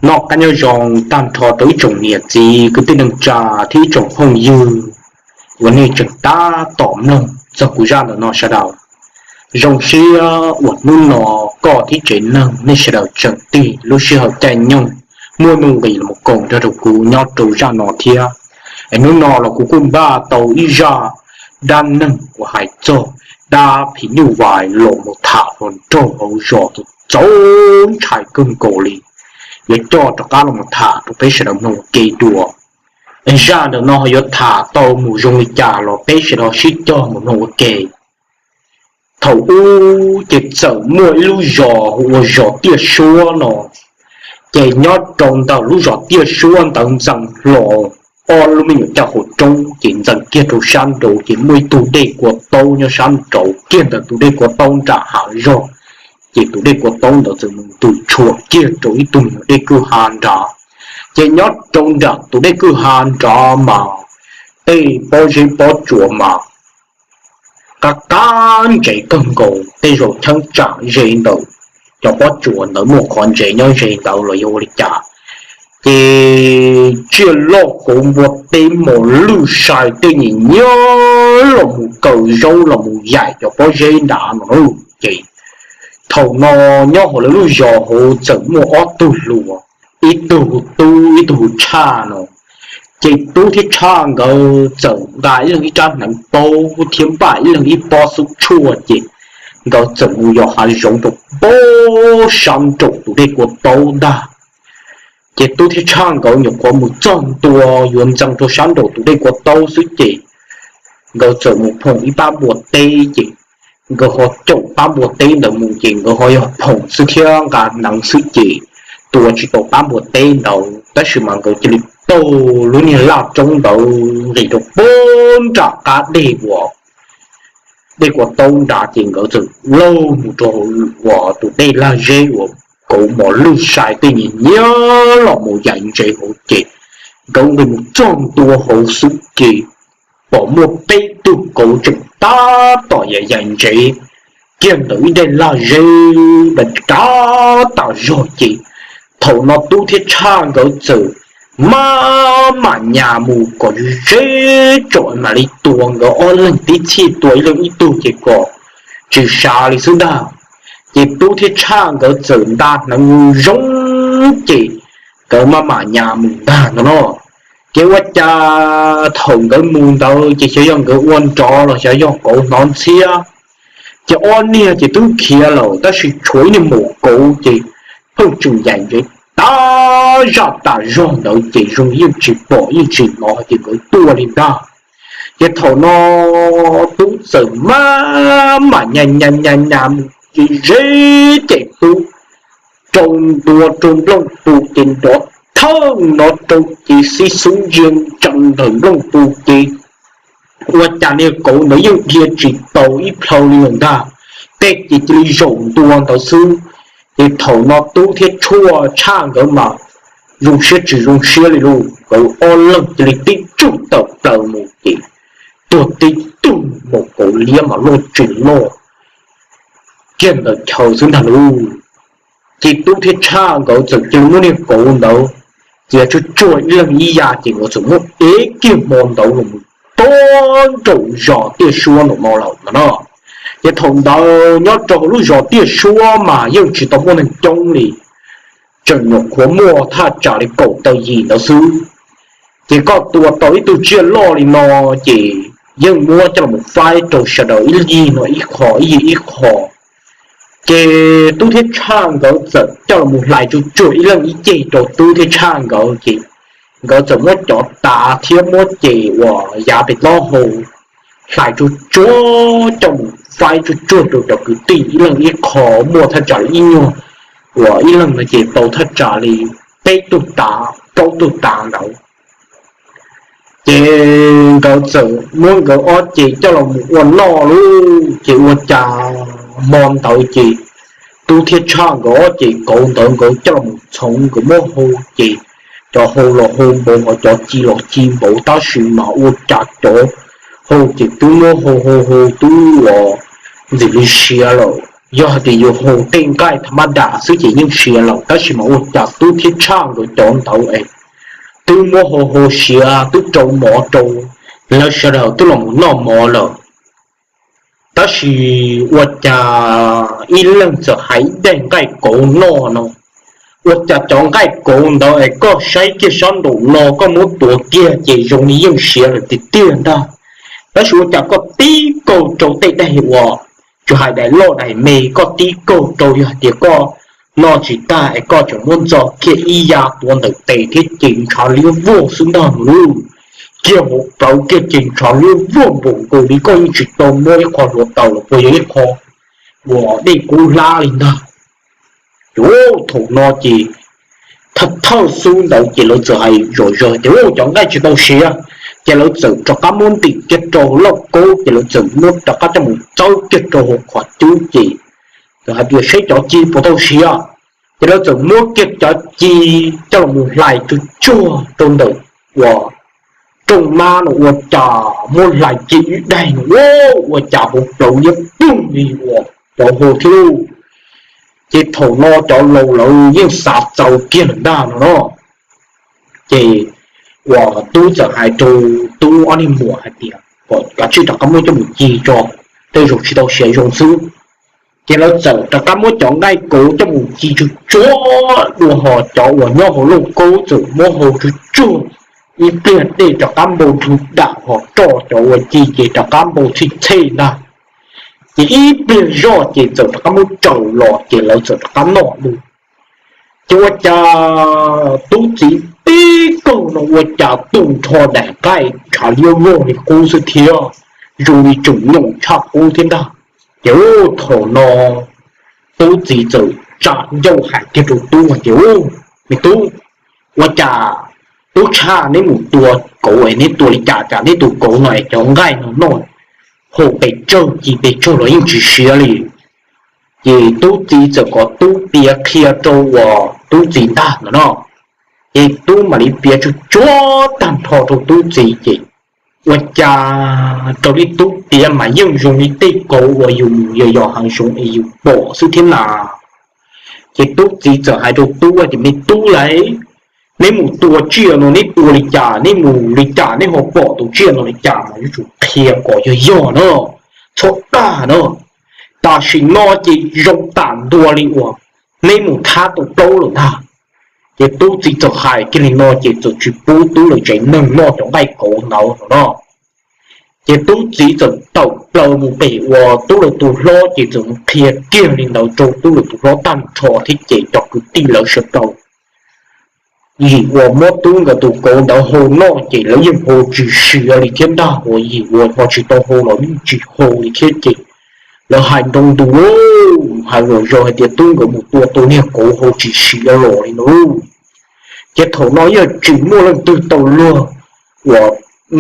Noj qab nyob zoo tag nrho rau ib tsoom niam txiv kwv tij neej tsa thiab ib tsoom phooj ywg uas nej tseem tab tom mloog txog kuv zaj ntawm no sawv daws. Zoo siab uas hnub no koj thiab tsev neeg nej sawv daws tseem tig lub sij hawm caij nyoog muaj nuj nqis los koom nrog rau kuv nyob rau zaj no thiab. Es hnub no los kuv kuj npaj tau ib zaj dab neeg uas hais txog dab phim nyuj vais los mus tham hluas nraug hauv zos txaus ntshai kawg nkaus li, yuav coj rov qab los mus tham rau peb sawv daws mloog ua ke dua. Es zaj ntawm no ho yuav tham tau mus zoo li cas los peb sawv daws sib cog mus mloog ua ke. Thaum ub ces txawm muaj ib lub zos hu ua zos Tiaj Suab no. Ces nyob rau ntawm lub zos Tiaj Suab ntawd ntxeev hlo ob lub me nyuam caj qhov roob, ces ntxeev kiag rau sab nraud ces muaj ib tug dej kua taub nyob sab nraud kiag ntawm tus dej kua taub nram hav zog. Ces tus dej kua taub ntawd txawm mus ntws tshuam kiag rau ib tug me nyuam dej kwj ha nrad. Ces nyob rau nram tus dej kwj ha nrad mas tej pob zeb pob tsuas mas qab qab ntsev kawg nkaus, tej zaum cheeb tsam ze ntawm cov pob tsuas ntawd muaj qhov ntsev nyob ze ntawd los yog ua li cas. Ces tsiaj loj kauv npua teb mos lwj sai tej nyiam nyiab los mus kaw zaub los mus yaim cov pob zeb nrad no. Ces thaum no nyob hauv lawv lub zos hauv txawm muaj ob tug hluas, ib tug hu Tub ib tug hu Tshaj no. Ces Tub thiab Tshaj nkawd txawm nqa ib leeg ib rab hneev paub thiab npaj ib leeg ib pob xub tshuaj ces nkawd txawm mus yos hav zoov rau pem sab nraum tus dej kua taub ntag. Ces Tub thiab Tshaj nkawd nyuam qhuav mus txog ntua yuav ntxeev rau sab nraum tus dej kua taub xwb ces nkawd txawm mus phoom ib pab npua teb ces nkawd ho caum pab npua teb ntawd mus ces nkawd ho yog phoom xwb thiab nqa hneev xwb ces tua tsis tau pab npua teb ntawd tab sis mas nkawd cia li taug lub niag laj roob ntawd nqis rau pem nram qab dej uas dej kua taub nrad ces nkawd txawm laug mus rau uas tus dej lag zeb uas kauv mos lwj sai tej nyiam nyiab los mus yaim ntsev hauv ces nkawd nqis mus txog ntua hauv xwb ces pom muaj peb tug kauv tseem tab tom yaim yaim ntsev kiag ntawm ib daim lag zeb dav tas zog ces thaum no Tub thiab Tshaj nkawd txawm maj mam nyas mus kom ze ze tsom mam li tua nkawd ob leeg tib txhij tua ib leeg ib tug ces kom tsis sav li xwb ntag. Ces Tub thiab Tshaj nkawd txawm nta hneev zoo ces nkawd maj mam nyas mus ntag no no. Ces ua cas thaum nkawd mus ntawd ces xyov yog nkawd ua nrov los xyov yog kauv hnov ntxhiab, ces ob niag ces twb khiav lawm tab sis tshuav ib niag maum kauv ces pheej tseem yaim ntsev tas zaj tas zog ntawd ces zoo yeej tsis pom yeej tsis hnov ces nkawd tuaj li ntag. Ces thaum no Tub txawm maj mam nyas nyas nyas nyas mus ces ze ces Tub rau ntua rau nplooj pus ces nrov thawj no rau ces xib xub ntsia ntsees ntawm nplooj pus ces ua cas niag kauv ntawd yeej dhia tsis tau ib plhaw li lawm ntag, tej ces cia li zaum ntua ntawd xwb. Ces thaum no Tub thiab Tshaj nkawd mas zoo siab tsis zoo siab li lauj, nkawd ob leeg cia li tib tsuj tawm plaws mus ces tuag tib tug, maum kauv liab mas loj tsis loj kiag ntawm chaw xwb ntag lauj. Ces Tub thiab Tshaj nkawd txawm cia li muab niag kauv ntawd txiav tsuag tsuag ib leeg ib yav ces nkawd txawm muab ev kiag hmo ntawd los mus rau nraum zos Tiaj Suab nraum no lawm no. Ces thaum ntawd nyob rau hauv lub zos Tiaj Suab mas yeej tsis tau muaj neeg coob li, tseem nyuam qhuav muaj thaj tsam li kaum tawm yim ntawd xwb. Ces koj tua tau ib tug tsiaj loj li no ces yeej muab coj los faib rau sawv daws ib yig no ib qho ib yig ib qho. Ces Tub thiab Tshaj nkawd txawm coj los hlais tsuag tsuag ib leeg ib ceg rau Tub thiab Tshaj nkawd ces nkawd txawm muab cov tav thiab muab ces uas yav pem taub hau hlais tsuag tsuag coj mus faib tsuag tsuag rau cov kwv tij ib leeg ib qho, muaj thaj tsam li ib nyuag uas ib leeg no ces tau thaj tsam li peb tug tav plaub tug tav ntawd. Ces nkawd txawm muab nkawd ob ces coj los mus ua noj lauj. Ces ua cas hmo ntawd ces Tub thiab Tshaj nkawd ob ces kauv ntawd nkawd coj los txhoov nkawd muab hau ces cov hau los hau npaum ho cov ci los ci npaum tab sis mas ua cas cov hau ces twb muab hau hau hau twb uas ntxim li siav lawm. Yog hais tias yus hu tej nqaij tham ma das xwb ces yeej siav lawm, tab sis mas ua cas Tub thiab Tshaj nkawd cov ntawd es twb muab hu hu siav twb rau mov rau lawv sawv daws twb los mus noj mov lawm. Tab sis ua cas ib leeg txawm hais ib daim nqaij kauv noj no, ua cas cov nqaij kauv ntawd es koj saib kiag sab nraum no koj muab tuav kiag ces zoo li yeej siav lawm tiag tiag ntag. Tab sis ua cas koj tib kaug rau tej daim uas tsis hais daim loj daim me, koj tib kaug rau yog hais tias koj noj tsis tag es koj tseem muab ntxo kiag ib ya tuav ntawm tes thiab ces ntshav liab vog xwb ntag no lauj. Kiag hauv plawv kiag ces ntshav liab vog npaum nkaus li koj yeej tsis tau muab ib qho hluav taws los puas yog ib qho uas dej kub hlab li ntag. Ces thaum no ces thawj thawj xub ntawd ces lawv txawm hais zom zaws tias cov nqaij tsis tau siav, ces lawv txawm rov qab muab ntim kiag rau lauj kaub ces lawv txawm muab rov qab coj mus txawb kiag rau hauv qhov cub ces txawm hais tias saib cov ci puas tau siav. Ces lawv txawm muab kiag cov ci coj los mus hlais tsuag tsuag rau ntawm uas rooj mab no ua cas muab hlais kiag ib daig no ua cas hauv plawv liab ploog li uas cov hu thiab lauj. Ces thaum no cov laus lawv yeej xav txaus kiag lawm ntag no no. Ces uas Tub txawm hais rau Tub ob niag muam hais tias kom kav tsij rov qab muab coj mus ci tso, tej zaum tsis tau siav zoo xwb. Ces lawv txawm rov qab muab cov nqaij kauv coj mus ci tsuag tsuag dua hos cov uas nyob hauv lauj kaub txawm muab hau tsuag tsuag ib pliag dej rov qab npau nrug dam hos roj cov uas ci ces rov qab npau txhij txhej ntag. Ces ib pliag zoj ces txawm rov qab muab tsaws los ces lawv txawm rov qab noj dua. Ces ua cas Tub txiv tib kaug no ua cas tu nrho daim nqaij ntshav liab vog li qub xwb thiab, zoo li tseem nyoos tshaj qub thiab ntag. Ces thaum no Tub txiv txawm tsa ncauj hais kiag rau Tub hais tias, Me Tub, ua cas Tub Tshaj neb mus tua kauv es neb tua li cas cas neb tus kauv no es cov nqaij no noj hau pes tsawg ci pes tsawg los yeej tsis siav li. Ces Tub txiv txawm kom Tub piav qhia rau uas Tub txiv ntag no no. Ces Tub mam li piav tsuag tsuag tag nrho rau Tub txiv ces ua cas raws li Tub piav mas yeej zoo li tej kauv uas yus mus yos yos hav zoov es yus pom xwb thiab na. Ces Tub txiv txawm hais rau Tub tias, Me Tub lauj, neb mus tua tsiaj no neb tua li cas, neb mus li cas neb ho pom tus tsiaj no li cas mas yuav tsum qhia kom yog yog na, txhob dag na. Tam sim no ces zoo tam ntua li uas neb mus thab tau plaub lawm ntag. Ces Tub txiv txawm hais kiag li no ces txawm tsis pub Tub lawv tsev neeg noj cov nqaij kauv ntawd no no. Ces Tub txiv txawm tawm plaws mus pem uas Tub lawv tus hlob ces txawm mus qhia kiag li ntawd rau Tub lawv tus hlob tag nrho thiab ces cov kwv tij lawv sawv daws yim uas muab Tub nkawd tus kauv ntawd hau noj ces lawv yeej hau tsis siav li thiab ntag, uas yim uas ho tsis tau hau los yeej tsis hau li thiab ces lawv hais nroo ntus hais zom zaws hais tias Tub nkawd mus tua tau niag kauv hau tsis siav los li no. Ces thaum no yeej tsis muaj leej twg tau luag uas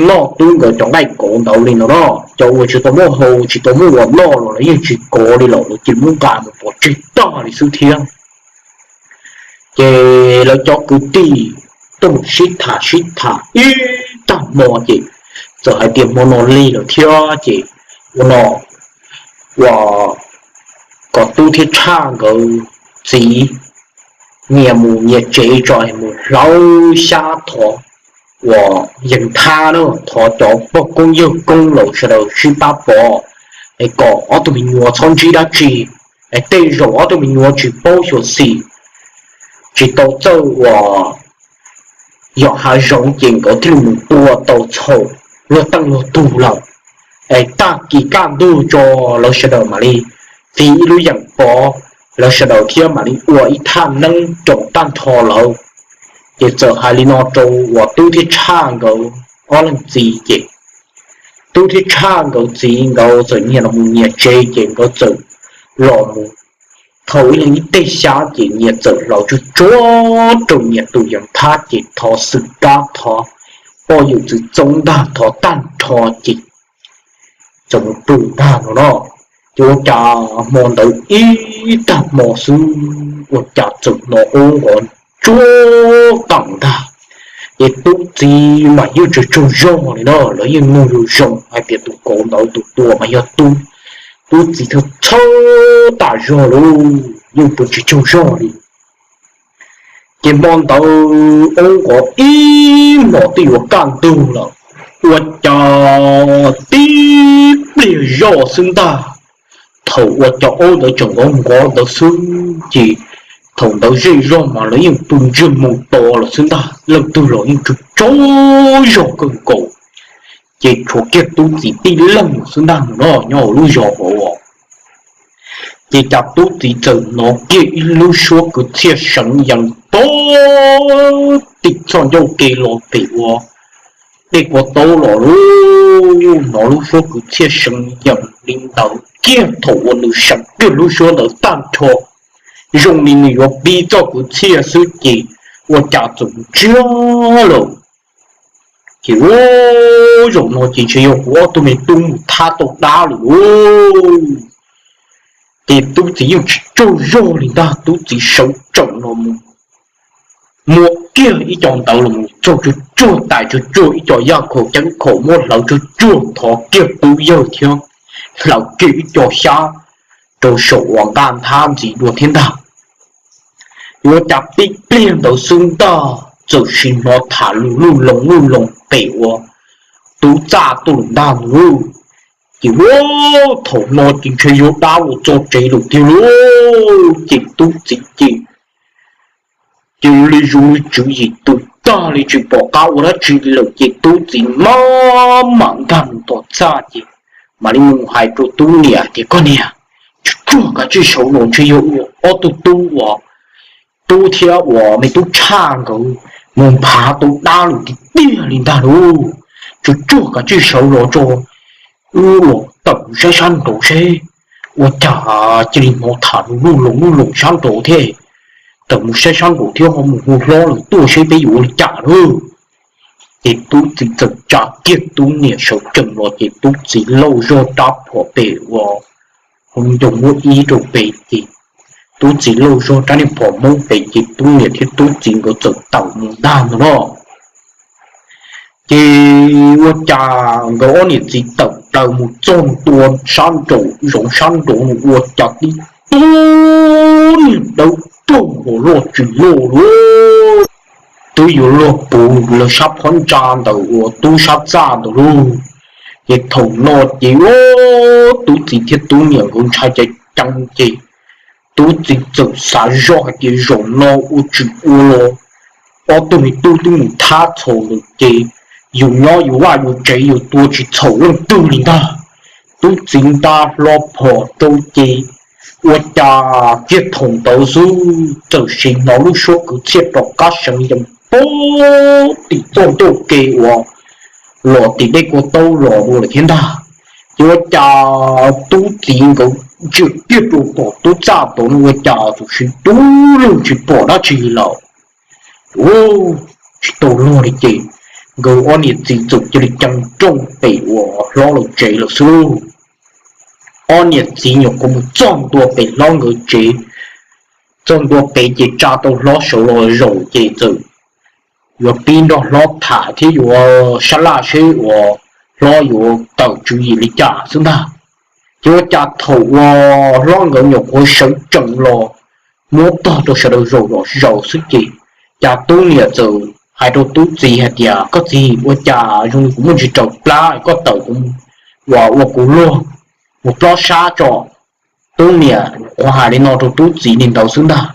noj Tub nkawd cov nqaij kauv ntawd li no no. Cov uas tsis tau muaj hau tsis tau muaj uas noj los lawv yeej tsis kov li lawm, lawv cia li muab nqa mus pov tseg tag li xwb thiab. Ces lawv cov kwv tij tuaj mus sib tham sib tham ib tag hmo ces txawm hais tias hmo no lig lawm thiab ces ua no uas kom Tub thiab Tshaj nkawd txiv nyias mus nyias tsev tso, mus hlawv xyab thov uas yees thab na, thov cov poj koob yawg koob laus sawv daws sib pab pov es kom ob tug me nyuam txhob ntsib dab tsi, es tej zaum ob tug me nyuam tsis paub xyuam xim, tsis tau txawj uas yos hav zoov ces nkawd thiaj li mus tua tau txhaum luag teej luag tug lawm. Es tag kis kaj ntug tso lawv sawv daws mam li txiv ib lub yeem pov, lawv sawv daws thiab mam li ua ib thaj neeb roos tag nrho lawm. Ces txawm hais li no rau uas Tub thiab Tshaj nkawd ob leeg txiv ces Tub thiab Tshaj nkawd txiv nkawd txawm nyias los mus nyias tsev ces nkawd txawm los mus thau ib leeg ib teg xyab ces nyias txawm hlawv tsuag tsuag rau nyias tus yees thab ces thov xwm kab thov poj yawm txwv txoob ntag thov tag nrho ces txawm mus pw ntag no no. Ces ua cas hmo ntawd ib tag hmo xwb ua cas txawm hnov ub nqov tsuag qees ntag. Ces Tub txiv mas yeej tsaug tsaug zog li no, lawv yeej mloog zoo zoo hais tias tus kauv ntawd tus tua mas yog Tub. Tub txiv txhawj txhawj tas zog lauj, yeej pw tsis tsaug zog li. Ces hmo ntawd ob nkov ib hmos twb yuav kaj ntug lawm, ua cas tib pliag zoj xwb ntag. Thaum ua cas ob ntawd tseem nkov nkov ntawd xwb ces thaum ntawd zej zog mas lawv yeej pw ntsiag moo to lawm xwb ntag, leej twg los yeej tsaug tsaug zog kawg nkaus. Ces tshuav kiag tub txiv tib leeg xwb ntag no nyob hauv lub zos hauv. Ces cas tub txiv txawm hnov kiag ib lub suab kwv txhiaj seev yees pag tim txoj ncauj ke los pem ua dej kua taub los lauj. Hnov lub suab kwv txhiaj seev yees li ntawd kiag thaum uas nws seev kiag lub suab ntawd tag nrho, zoo li nws yuav pib txoj kwv txhiaj xwb ces ua cas txawm ntsiag lawm. Ces ua zaum no ces ntshe yog kuv ob tug me tub mus thab tau dab lawm lauj. Ces tub txiv yeej tsis tsaug zog li ntag, tub txiv sawv tsees los mus muab kiag ib co ntawd los mus txog tsuag tsuag tais tsuag tsuag ib co yaj khaum ceeb khaum muab hlawv tsuag tsuag thov kiag tub yawg thiab hlawv kiag ib co xyab rau saum uas nqaj nthab ntxiv dua thiab ntag. Yuav cas tib pliag ntawd xwb ntag txawm sim hnov tham lus luj loo luj loo pem ua tub txaj tuaj lawm ntag lauj. Ces ua thaum no ces ntshe yog dab los txog tsev lawm tiag lauj. Ces tub txiv ces cia li zoo li tswv yim tus tag li tsis pom qab ua dab tsi lawm ces tub txiv maj mam nkag mus tom txaj ces mam li mus hais rau tub niam tias koj niam, tsuag tsuag kav tsij sawv los ntshe yog ob tug tub uas tub thiab uas me tub tshaj nkawd mus nphav tau dab lawm tiag tiag li ntag lauj. Tsuag tsuag kav tsij sawv los tso, wb los tawm mus saib sab nraud seb. Ua cas cia li hnov tham lus luj loo luj loo sab nraud thiab. Tawm mus saib sab nraud thiab ho mus hu hlob lawm tuaj seb peb yuav ua li cas lauj. Ces tub txiv txawm tsa kiag tub niam sawv tsees los ces tub txiv lauj zog rab phom pem ua hauv ncoo muab ib rau pem ces tub txiv lauj zog rab niag phom hmoob pem ces tub niam thiab tub txiv nkawd txawm tawm mus ntag ntag no. Ces ua cas nkawd ob niam txiv tawm plaws mus txog ntua sab nraum zoov sab nraud ua cas tib tug niag dawb paug uas loj tsis loj lauj, twb yuav luag puv lawv sab phab ntsa ntawm uas tub sab txaj ntawd lauj. Ces thaum no ces tub txiv thiab tub niam nkawd ntshai ceev ceev ces tub txiv txawm xav zoj hais tias zaum no ua tsis ua los ob tug me tub twb mus thab txhaum lawm ces yus nyob yus vaj yus tsev yus tua tsis txhaum leej twg li ntag. Tub txiv nta hlo phom rau ces ua cas kiag thaum ntawd xwb txawm sim hnov lub suab kwv txhiaj rov qab seev yees pag tim txoj ncauj ke uas los tim dej kua taub los dua lawm thiab ntag. Ces ua cas tub txiv nkawd ntsia kiag rau tom tub txaj tod no ua cas txawm sim dub lug tsis pom dab tsi li lawm. Tsis tau luag li ces nkawd ob niam txiv txawm cia li cees rooj pem uas hlob lawv tsev lawm xwb lauj. Ob niam txiv nyuam qhuav mus txog ntua pem hlob nkawd tsev, txog ntua pem ces tsa tau hlob sawv los zaum ces txawm yuav pib nrog hlob tham thiab yuav sab laj seb uas hlob yuav tawm tswv yim li cas xwb ntag. Ces ua cas thaum uas hlob nkawd nyuam qhuav sawv tsees los muab tog rau sawv daws zaum los zaum xwb ces cas tub niam txawm hais rau tub txiv hais tias koj txiv, ua cas zoo li kuv muaj ntsis raws plab, koj tawm kuv uas ua kuv luag mus plob sab tso. Tub niam nyuam qhuav hais li no rau tub txiv li ntawd xwb ntag.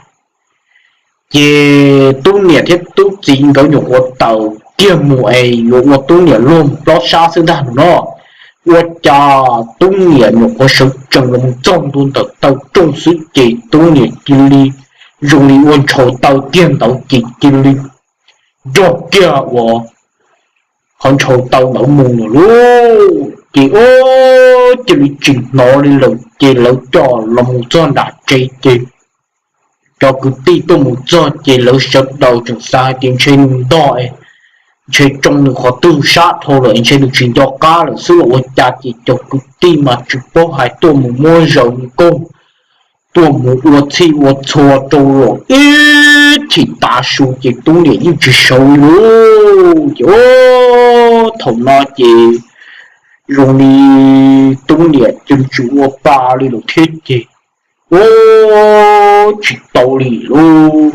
Ces tub niam thiab tub txiv nkawd nyuam qhuav tawm kiag mus es yuav ua tub niam luag mus plob sab xwb ntag no. Ua cas tub niam nyuam qhuav sawv tsees los mus txog ntua ntawm taw rooj xwb ces tub niam cia li zoo li ua ntshaus taw kiag ntawd ces cia li nrog kiag uas qhov ntshaus taw ntawd mus lawm lauj. Ces ua cia li tsis hnov li lawm ces lawv coj los mus txog nram tsev ces cov kwv tij tuaj mus txog ces lawv sawv daws tseem xav hais tias ntshe nws ntog, ntshe tsoo nws qhov twg sab dhau lawm ntshe nws tsis nco qab lawm xwb los ua cas ces cov kwv tij mas tsis paub hais tuaj mus muab zaws nkauj, tuaj mus ua txhij ua txhua rau los ib chim tav su ces tub niam yeej tsis sawv li lauj. Ces thaum no ces zoo li tub niam ces tsis ua pa li lawm thiab ces, u, tsis tau li lauj,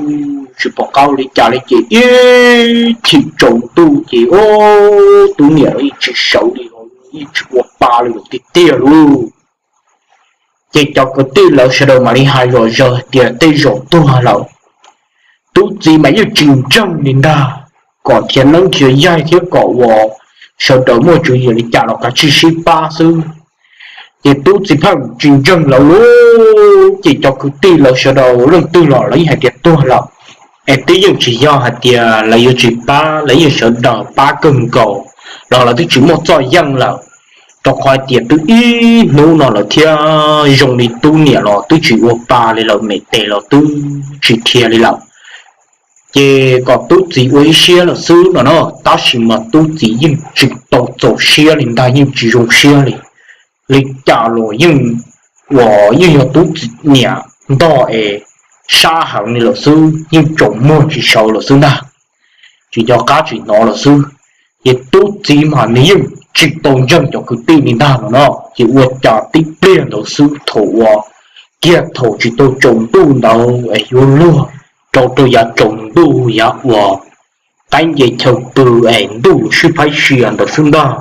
tsis pom qab ua li cas li ces ib chim tsaus ntuj ces, u, tub niam los yeej tsis sawv li, yeej tsis ua pa li lawm tiag tiag lauj. Ces cov kwv tij lawv sawv daws mam li hais zom zaws hais tias tej zaum tuag lawm, tub txiv mas yeej tsis ntseeg li ntag, kom nrhiav neeb nrhiav yaig thiab kom uas sawv daws muaj tswv yim li cas los kav tsij sib pab xwb. Ces tub txiv pheej tsis ntseeg lawv lauj. Ces cov kwv tij lawv sawv daws leej twg los lawv yeej hais tias tuag lawm, es twb yeej tsis yog hais tias lawv yuav tsis pab, lawv yeej sawv daws pab kawg nkaus los lawv twb tsis muaj txoj yeej lawm, rau qhov hais tias twb ib hnub no lawm thiab zoo li tub niam los twb tsis ua pa li lawm, me tes los twb tsis dhia li lawm. Ces kom tub txiv ua ib siab lawm xwb no na, tab sis mas tub txiv yeej tsis tau txaus siab li ntag, yeej tsis zoo siab li. Li cas los yeej, uas yeej yog tub txiv niam ntog es sab heev li lawm xwb, yeej tsaus muag tsis sawv lawm xwb ntag, tsis nco qab tsis hnov lawm xwb. Ces tub txiv mas nws yeej tsis tau ntseeg cov kwv tij li ntag no no, ces ua cas tib pliag ntawd xwb thaum uas kiag thaum tsis tau tsaus ntuj ntawd es yuav luag rau rau yav tsaus ntuj yav uas qaib nce chaw pw es ntuj sib phaib sia ntawd xwb ntag,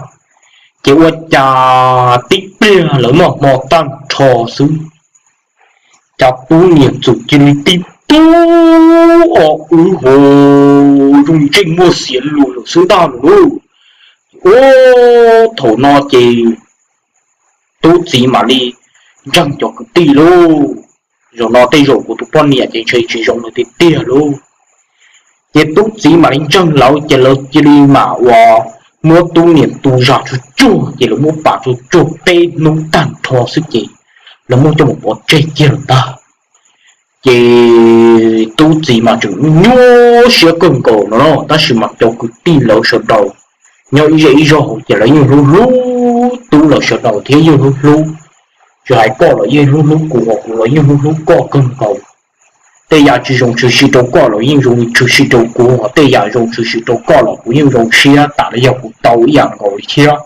ces ua cas tib pliag lawv noj hmo tag nrho xwb, cas tub niam txawm cia li tib tug o wb ho zoo ntsej muag xiav lus lawm xwb ntag lauj. Ua, thaum no ces tub txiv mam li ntseeg cov kwv tij lauj, zaum no tej zaum kuv tus poj niam ces ntshe tsis zoo li tiag tiag lauj. Ces tub txiv mam li ntseeg lawv ces lawv cia li mam uas muab tub niam tu zam tsuag tsuag, ces lawv muab pam tsuag tsuag peb hnub tag nrho xwb ces lawv muab coj mus pov tseg kiag lawm ntag. Ces tub txiv mas tseem nyuaj siab kawg nkaus no, tab sis mas cov kwv tij lawv sawv daws nyob ib zej ib zog hauv ces lawv yeej hlub hlub tub lawv sawv daws thiab yeej hlub hlub, tsis hais koj los yeej hlub hlub kuv, kuv los yeej hlub hlub koj kawg nkaus. Tej yam tsis zoo tshwm sim rau koj los yeej zoo tshwm sim rau kuv, tej yam zoo tshwm sim rau koj los kuv yeej zoo siab tas li yog kuv tau ib yam nkaus li thiab.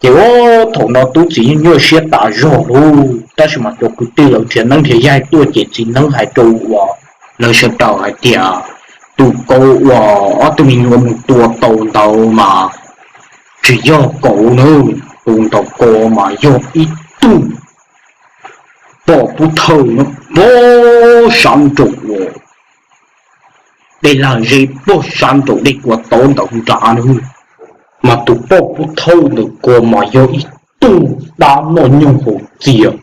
Ces ua, thaum no tub txiv yeej nyuaj siab tas zog lauj, tab sis mas cov kwv tij lawv nrhiav neeb nrhiav yaig tuaj ces txiv neeb hais rau uas lawv sawv daws hais tias tus kauv uas ob tug me nyuam mus tua tau ntawd mas tsis yog kauv na, tus ntawd ko mas yog ib tug poj pub thawj no, pog sab nraum uas dej lag zeb, pog sab nraum dej kua tau ntawd nrad na. Mas tus poj pub thawj ntawm ko mas yog ib tug dab noj nyoog haus txias,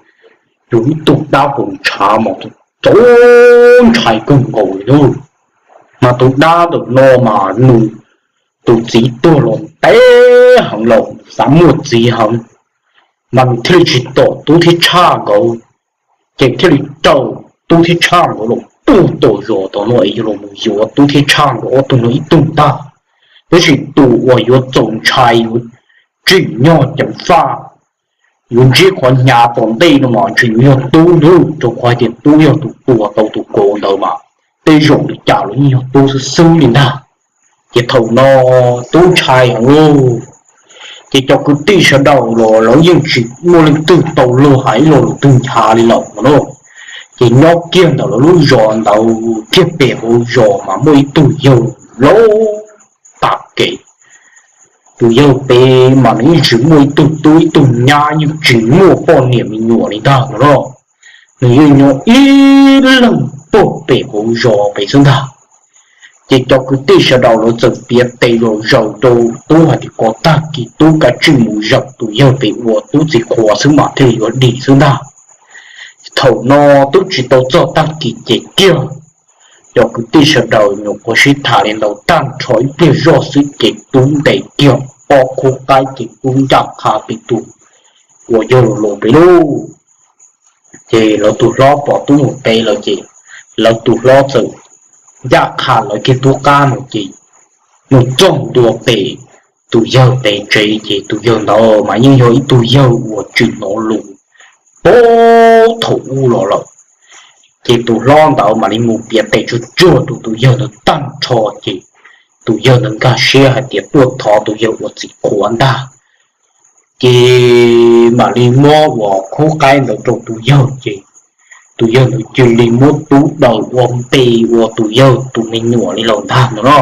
yog ib tug dab haus ntshav mas txaus ntshai kawg nkaus li. Mas tus dab ntawm no mas nws, tus txiv tuag los ntev heev los xav muaj txiv heev, mas nws thiaj li tsis tom tub thiab tshaj nkawd, ces thiaj li raws tub thiab tshaj nkawd los puag tom zos tom no es yog los mus yuav tub thiab tshaj nkawd ob tug no ib tug ntag. Tab sis tus uas yuav txaus ntshai yuav tsim nyog ceev faj, yuav ntsib qhov hnyav tom ntej no mas ntshe yuav yog tub ntag, rau qhov hais tias tub yog tus tua tau tus kauv ntawd mas tej zaum li cas los yeej yog tub xwb xwb li ntag. Ces thaum no tub ntshai heev lauj, ces cov kwv tij sawv daws los lawv yeej tsis muaj leej twg tau luag hais ib lo lus twg nchav li lawm no na. Ces nyob kiag ntawm lawv lub zos ntawd kiag pem hauv zos mas muaj ib tug yawg laus tas kev. Tus yawg pem mas nws yeej tsis muaj ib tug tub ib tug nyab, yeej tsis muaj poj niam me nyuam li ntag no na. Nws yeej nyob ib leeg pag pem hauv zos pem xwb ntag. Ces cov kwv tij sawv daws lawv txawm piav tes zom zaws rau tub hais tias kom tag kis tub kav tsij mus zaum tus yawg pem uas tub txiv qhuas xwb mas thiaj li yuav dim xwb ntag. Thaum no twb tsis tau txog tag kis ces kiag cov kwv tij sawv daws nyuam qhuav sib tham li ntawd tag nrho ib pliag zoj xwb ces tub ntes kiag ob khub qaib ces tub ncaj qha pem tus uas yawg laus pem lauj. Ces lawv tus hlob pom tub mus pem lawm ces lawv tus hlob txawm ncaj qha lawv kiag tub qab no ces mus txog ntua pem tus yawg pem tsev ces tus yawg ntawd mas yeej yog ib tug yawg uas tsis hnov lus puag thaum ub los lawm. Ces tus hlob ntawd mam li mus piav tes tsuag tsuag rau tus yawg ntawd tag nrho ces tus yawg ntawd nkag siab hais tias tuaj thov tus yawg ua txiv qhuas ntag. Ces mam li muab uas khub qaib ntawd rau tus yawg ces tus yawg ntawd cia li muab tub daws ua npe ua tus yawg tus me nyuam li lawm ntag ntag no.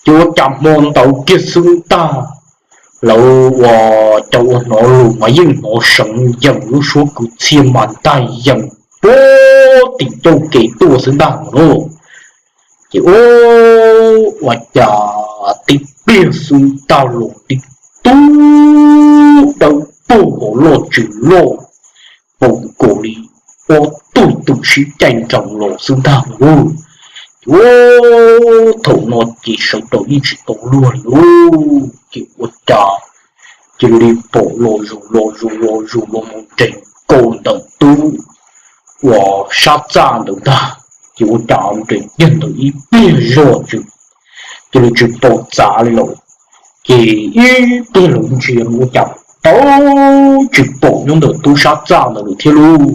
Ces ua cas hmo ntawd kiag xwb ntag, lawv uas cov uas hnov lus mas yeej hnov seev yeem lub suab kwv txhiaj mas ntag yeem puag tim txoj kev tuaj xwb ntag no lauj. Ces ua cas tib pliag xwb ntag los tib tug dawb paug hauv loj tsw loj, paum nkaus li ob tug twm sib caij nroos los xwb ntag lauj. Ces ua thaum no ces sawv daws yeej tsis tau luag li lauj. Ces ua cas cia li pom los zus los zus los zus los mus nres nkaus ntawm tub uas sab txaj ntawd ntag. Ces ua cas nres kiag ntawd ib pliag zoj tsw, cia li tsis pom txav li lawm. Ces ib pliag lawv ntsia ua cas tau tsis pom nyob ntawm tub sab txaj ntawd lawm thiab lauj.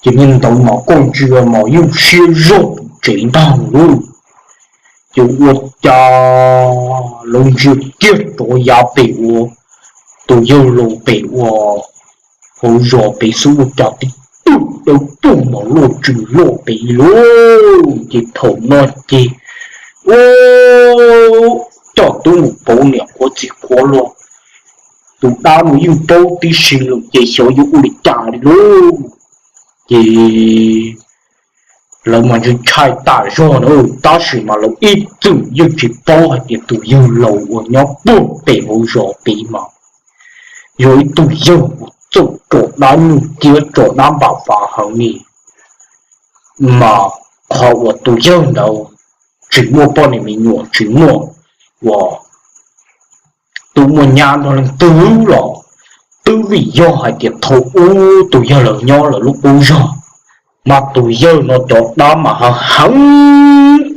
Ces niag ntawd mas koj ntsia mas yeej siab zog pem tsev ntag lauj. Ces ua cas lawv ntsia kiag rov yav pem ua tus yawg laus pem ua hauv zos pem xwb ua cas tib tug dawb paug mas loj tsw loj pem lauj. Ces thaum no ces ua coj tub mus pauv niam qhuav txiv qhuav los, tus dab no yeej paub tib si lawm ces xyov yuav ua li cas li lauj. Ces lawv mas ntshai ntshai tas zog na, tab sis mas lawv ib txwm yeej tsis paub hais tias tus yawg laus uas nyob puag pem hauv zos pem mas yog ib tug yawg uas txawj tso dab nyuj ciab tso dab npam fav heev li. Mas qhov uas tus yawg ntawd tsis muaj poj niam me nyuam tsis muaj uas tub muaj nyab nrog leej twg los twb vim yog hais tias thaum ub tus yawg laus nyob lawv lub qub zog, mas tus yawg no cov dab mas heev heev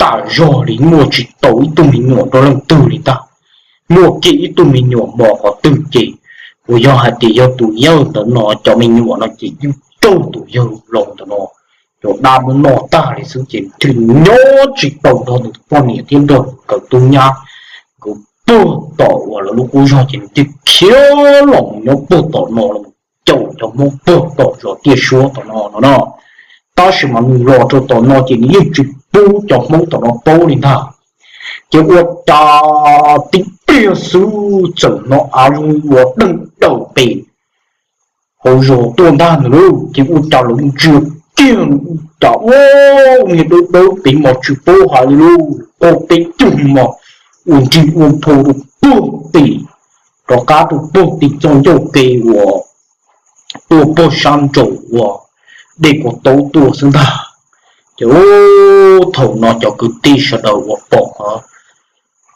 tas zog li, muaj tsis tau ib tug me nyuam nrog leej twg li ntag. Muaj kiag ib tug me nyuam mos qhov twg ces uas yog hais tias yog tus yawg ntawd no cov me nyuam no ces yeej raug tus yawg laus ntawd no cov dab muab noj tag li xwb ces thiaj li nyob tsis tau nrog nws poj niam thiab nrog nkawd tub nyab. Nkawd puag tom uas lawv lub qub zog ces nws thiaj khiav los mus nyob puag tom no los caum cov Hmoob puag tom zos Tiaj Suab tom no no no. Tab sis mas nws los rau tom no ces nws yeej tsis pub cov Hmoob tom no paub li ntag. Ces ua cas tib pliag xwb txawm hnov av zoo ua deeg daws pem hauv zos tuaj ntag ntag lauj. Ces ua cas lawv ntsia kiag ua cas ua niag dawb dawb pem mas tsis paub hais li lauj, qaug peb cug mos ua nrig ua nphau rau puag tim, rov qab rau puag tim txoj ncauj ke uas tuaj puag sab nraum uas dej Kaus Taub tuaj xwb ntag. Ces thaum no cov kwv tij sawv daws uas pom qhov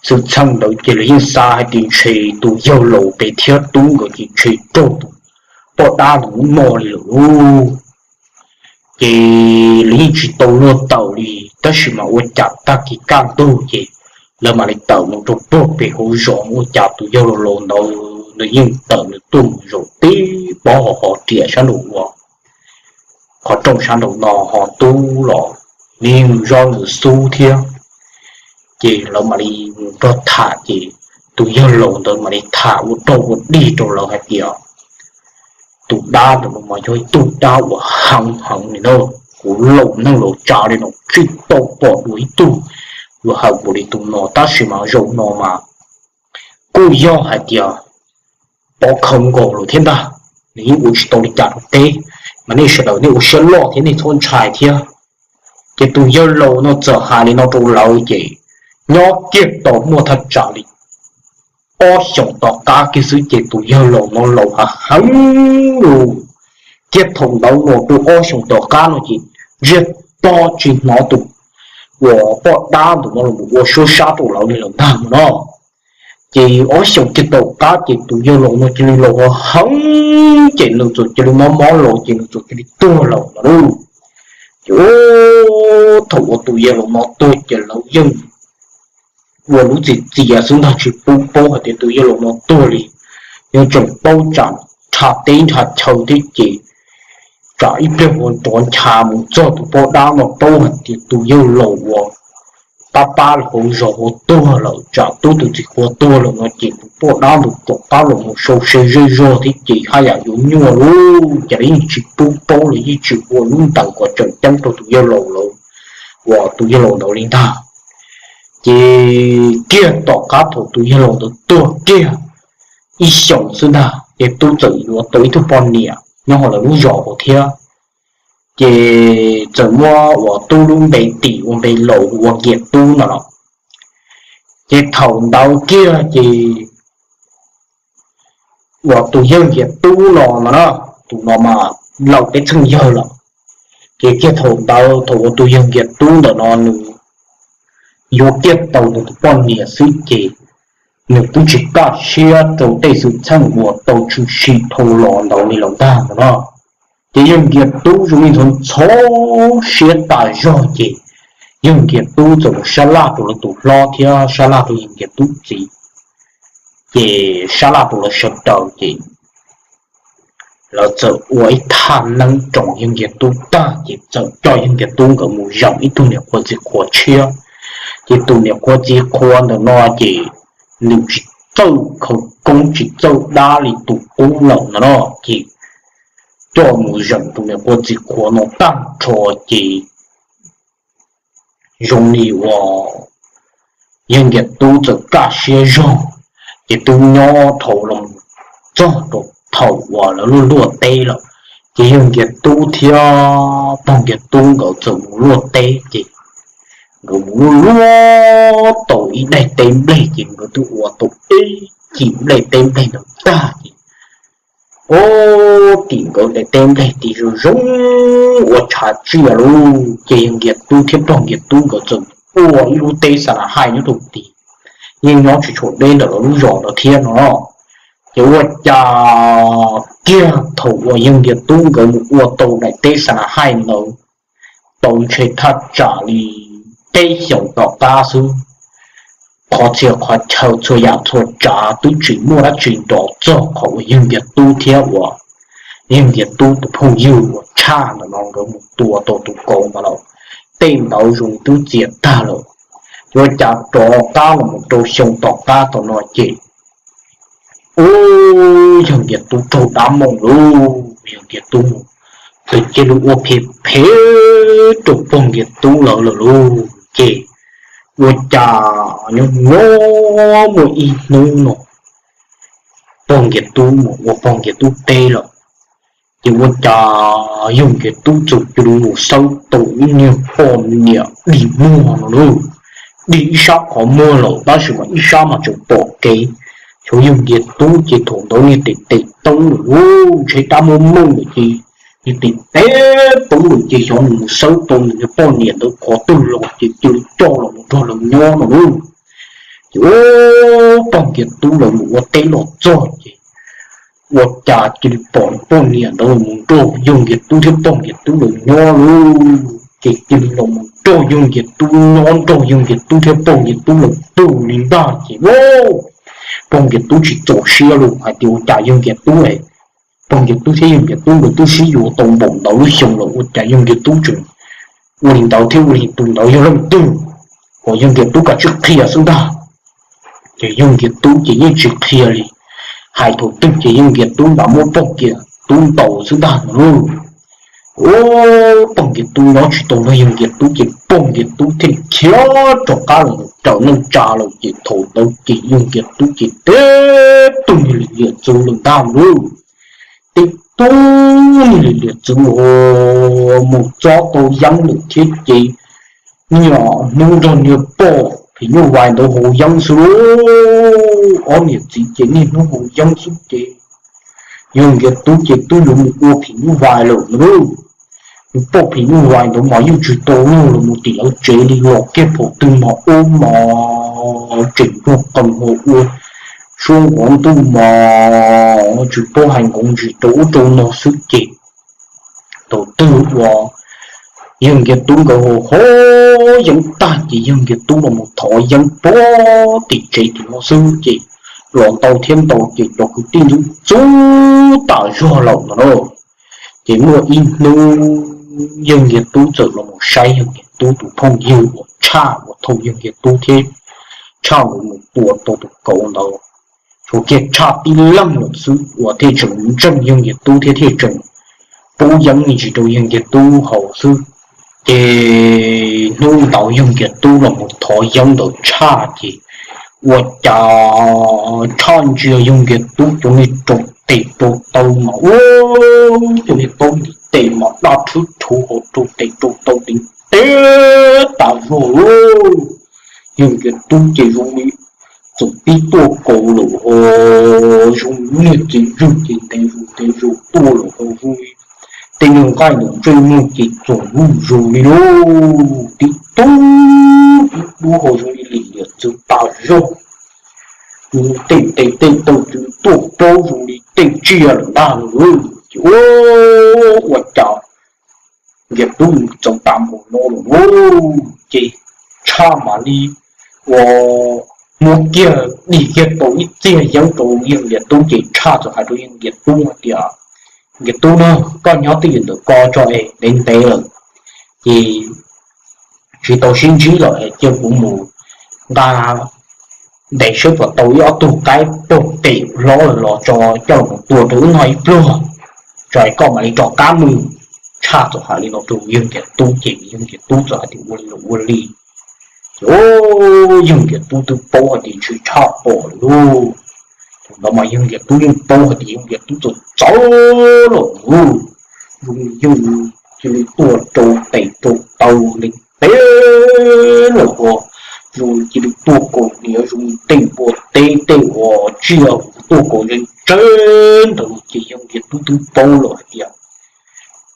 xwm txheej ntawd ces lawv yeej xav hais tias ntshe tus yawg laus pem thiab tub nkawd ces ntshe raug tus poj dab ntawd muab noj li lawm lauj. Ces lawv yeej tsis tau luag tawm li, tab sis mas ua cas tag kis kaj ntug ces lawv mam li tawm mus rau puag pem hauv zos, ua cas tus yawg laus laus ntawd nws yeej tawm nws tuaj mus zaum tib pob ho ho riam sab nraum ua qhov rooj sab nraum no ho tub los nws yeej mus zov nws xub thiab. Ces lawv mam li mus nrog tham ces tus yawg laus ntawd mam li tham ua rau ua dig rau lawv hais tias tus dab ntawm no mas yog ib tug dab uas heev heev li na. Kuv laus neeg laus tsav li no tsis tau pom dua ib tug uas heev npaum li tus no, tab sis mas zaum no mas kuj yog hais tias pov khawv nkaus lawm thiab ntag. Nws yeej ua tsis tau li cas rau peb, mas nej sawv daws nej ua siab loj thiab nej txhob ntshai thiab. Ces tus yawg laus no txawm hais li no rau lawv ces nyob kiag tau muaj thaj tsam li ob xyoos tom qab kiag xwb ces tus yawg laus no laus hav heev lus. Kiag thaum ntawd los rau ob xyoos tom qab no ces ntsiag to tsis hnov tus uas poj dab ntawm no los ua suab sab rau lawv li lawm ntag no. Ces ob xyoos kiag tom qab ces tus yawg laus no cia li laus hav heev ces nws txawm cia li mob mob los ces nws txawm cia li tuag lawm no lauj. Ces thaum uas tus yawg laus no tuag ces lawv yeej ua lub txiv txias xwb ntag tsis pub paub hais tias tus yawg laus no tuag li. Yeej tseem paub tsam nrha teb nrha chaw thiab ces tsam ib pliag ua rov ncha mus txog tus poj dab no paub hais tias tus yawg laus uas pab pab hauv zos ua tuag lawm, tsam tub tus txiv qhua tuag lawm no ces tus poj dab ntawd tom qab los mus sau se zej zog thiab ces haj yam yuav nyuaj lawm ces lawv yeej tsis pub paub, lawv yeej tsis ua lub ntees kom tseem ceeb rau tus yawg laus lawm, uas tus yawg laus ntawd li ntag. Ces kiag tom qab thaum tus yawg laus ntawd tuag kiag ib xyoos xwb ntag ces Tub txawm yuav tau ib tug poj niam nyob hauv lawv lub zos hauv thiab. Ces txawm muab uas Tub lub npe tim ua npe laus hu ua Nkias Tub no los. Ces thaum ntawd kiag ces uas tus yawg Nkias Tub no no na, tus no mas laus peb txheej yawg lawm. Ces kiag thaum ntawd thaum uas tus yawg Nkias Tub ntawm no nws yuav kiag tau nws tus poj niam xwb ces nws twb tsis kaj siab rau tej xwm txheej uas tau tshwm sim dhau los ntawd li lawm ntag no na. Ces yawg Nkias Tub zoo li ntxhov ntxhov siab tas zog ces yawg Nkias Tub txawm mus sab laj rau lawv tus hlob thiab sab laj rau yawg Nkias Tub txiv. Ces sab laj rau lawv sawv daws ces lawv txawm ua ib thaj neeb roos yawg Nkias Tub tag ces txawm coj yawg Nkias Tub nkawd mus zeem ib tug niam qhuav txiv qhuav tshiab. Ces tus niam qhuav txiv qhuav ntawm no ces nws tsis txawj khawv koob tsis txawj dab li tus qub lawm no no ces coj mus zeem tus niam qhuav txiv qhuav no tag nrho ces zoo li uas yawg Nkias Tub txawm kaj siab zog ces twb nyob dhau los txog rau thaum uas lawv luaj luaj teb lawm. Ces yawg Nkias Tub thiab pog Nkias Tub nkawd txawm mus luaj teb ces nkawd mus luaj luaj tau ib daim teb nplej ces nkawd twb ua tau ib cim nplej teb nplej ntawd tag ces ua tim nkawd daim teb nplej tim zoo zoo ua tshav tsiaj lauj. Ces yawg Nkias Tub thiab pog Nkias Tub nkawd txawm ua ib lub teb xa na hais nyob rau tid, yeej nyob tsis tshua deb ntawm lawv lub zos ntawd thiab no. Ces ua cas kiag thaum uas yawg Nkias Tub nkawd mus ua tau daim teb xa na hais ntawd tau ntshe thaj tsam li peb xyoos tom qab xwb, qhov txhia qhov chaw txhua yam txhua tsav twb tsis muaj dab tsi nrov txog qhov uas yawg Nkias Tub thiab uas yawg Nkias Tub tus phooj ywg uas tshaj ntawm no nkawd mus tua tau tus kauv ntawd lawm. Tej ntawd zoo twb txias tag lawm. Ces ua cas rov qab los mus rau xyoo tom qab tau no ces ub, yawg Nkias Tub raug dab mooj lauj, yawg Nkias Tub mus, tus cia li ua phem phem rau pog Nkias Tub lawv lawm lauj. Ces ua cas nyob nyob muaj ib hnub no pog Nkias Tub mus ua pog Nkias Tub teb lawm, ces ua cas yawg Nkias Tub txawm cia li mus xawb tau ib niag poj niam dig muag no lauj. Dig ib sab qhov muag lawm tab sis mas ib sab mas tseem pom kev. Xyov yawg Nkias Tub ces thaum ntawd niag tes tes toob lawm lauj, ntshe dab muab mooj lawm ces niag tes tes toob lawm ces xyov nws mus xawb tau nws niag poj niam ntawd qhov twg los ces cia li coj los mus nrog lawv nyob no lauj. Ces ub, pog Nkias Tub lawv mus ua teb los txog ces ua cas cia li pom poj niam ntawd mus nrog yawg Nkias Tub thiab pog Nkias Tub lawv nyob lauj. Ces cia li los mus nrog yawg Nkias Tub nyob, nrog yawg Nkias Tub thiab pog Nkias Tub lawv pw li ntag ces pog Nkias Tub tsis txaus siab lauj, hais tias ua cas yawg Nkias Tub, pog Nkias Tub thiab yawg Nkias Tub nkawd twb sib yuav tau npaum ntawd lub xyoo lawm ua cas yawg Nkias Tub tseem ua li ntawd thiab ua li tus ntawd yog leej twg, kom yawg Nkias Tub kav tsij qhia xwb ntag. Ces yawg Nkias Tub ces yeej tsis qhia li, hais thaum twg ces yawg Nkias Tub mam muab pog Nkias Tub ntaus xwb ntag no lauj. Ub, pog Nkias Tub nyob tsis tau nrog yawg Nkias Tub ces pog Nkias Tub thiaj khiav rov qab los raws neej tsa lawm ces thaum ntawd ces yawg Nkias Tub ces teb tug niag lim liam txwv lawm ntag lauj. Teb tug niag lim liam txwv mus txob tau yeeb lawm thiab ces niaj hnub nrog niag poj phim nyuj vais ntawd haus yeeb xwb lauj. Ob niam txiv ces niaj hnub haus yeeb xwb ces yawg Nkias Tub ces twb yuav mus ua phim nyuj vais lawm lauj. Nws poj phim nyuj vais ntawd mas yeej tsis tau luag los mus tim lawv tsev li, los kiag thaum twg mas ub mas tseem nrog qees ho ua suab nqov ntuj mas tsis paub hais nqov ntsis rau ub rau no xwb ces thaum twg uas yawg Nkias Tub nkawd haus haus yeeb tag ces yawg Nkias Tub los mus thov yeeb puag tim tsev tim no xwb ces los ntau thiab ntau ces cov kwv tij ntxub ntxub tas zog lawm no na. Ces muaj ib hnub yawg Nkias Tub txawm los mus saib yawg Nkias Tub tus phooj ywg uas tshaj uas thaum yawg Nkias Tub thiab tshaj nkawd mus tua tau tus kauv ntawd, Tus kiag tshaj tib leeg lawm xwb uas thiaj tseem ntseeg yawg Nkias Tub thiab thiaj tseem pub yeeb me ntsis rau yawg Nkias Tub haus xwb. Ces hnub ntawd yawg Nkias Tub los mus thov yeeb ntawd tshaj ces ua cas tshaj ntsia yawg Nkias Tub cov niag rau tes rau taw mas ua cov niag taub ntiv tes mas daj rhwb rhuv hauv rau tes rau taw ntev tas zog lauj. Yawg Nkias Tub ces zoo li txawm pib tuaj kaus lawm ho zoo niag txiv zwj ces ntev zus ntev zus tuaj lawm ho zoo li tej nyuag nqaij ntawm ntsej muag ces txoom zuj zus li lauj. Tib tug tib dub ho zoo li lim liam txwv tas zog. Tej ntes tej taw ces tuaj plaub zoo li tej tsiaj lawm ntag lauj. Ces ua cas Nkias Tub txaus tas npaum no lawm lauj. Ces tshaj mam li ua muab kiag dim kiag tau ib txiag yeeb rau yawg Nkias Tub ces tshaj txawm hais rau yawg Nkias Tub hais tias, Nkias Tub na, koj nyob twj ywm ntawm ko tso es ntev ntev lawm ces tsis tau sib ntsib lawm es cia kuv mus nqa ntes saib puas tau ib ob tug qaib pog tes hlob lawm los tso coj los tua rau wb noj ib pluag, tso es koj mam li rov qab mus. Tshaj txawm hais li no rau yawg Nkias Tub ces yawg Nkias Tub txawm hais tias ua li los ua li. Ces yawg Nkias Tub twb paub hais tias ntshe tshaj pom lawm lauj. Thaum ntawd mas yawg Nkias Tub yeej paub hais tias yawg Nkias Tub txawm txawv lawm lauj. Zoo li yawg cia li tuaj rau tes rau taw ntev ntev lawm ho zoo li cia li tuaj kaus hniav zoo li tej npua teb tej uas tsiaj tuaj kaus ntse ntse ntawd ces yawg Nkias Tub twb paub lawm hais tias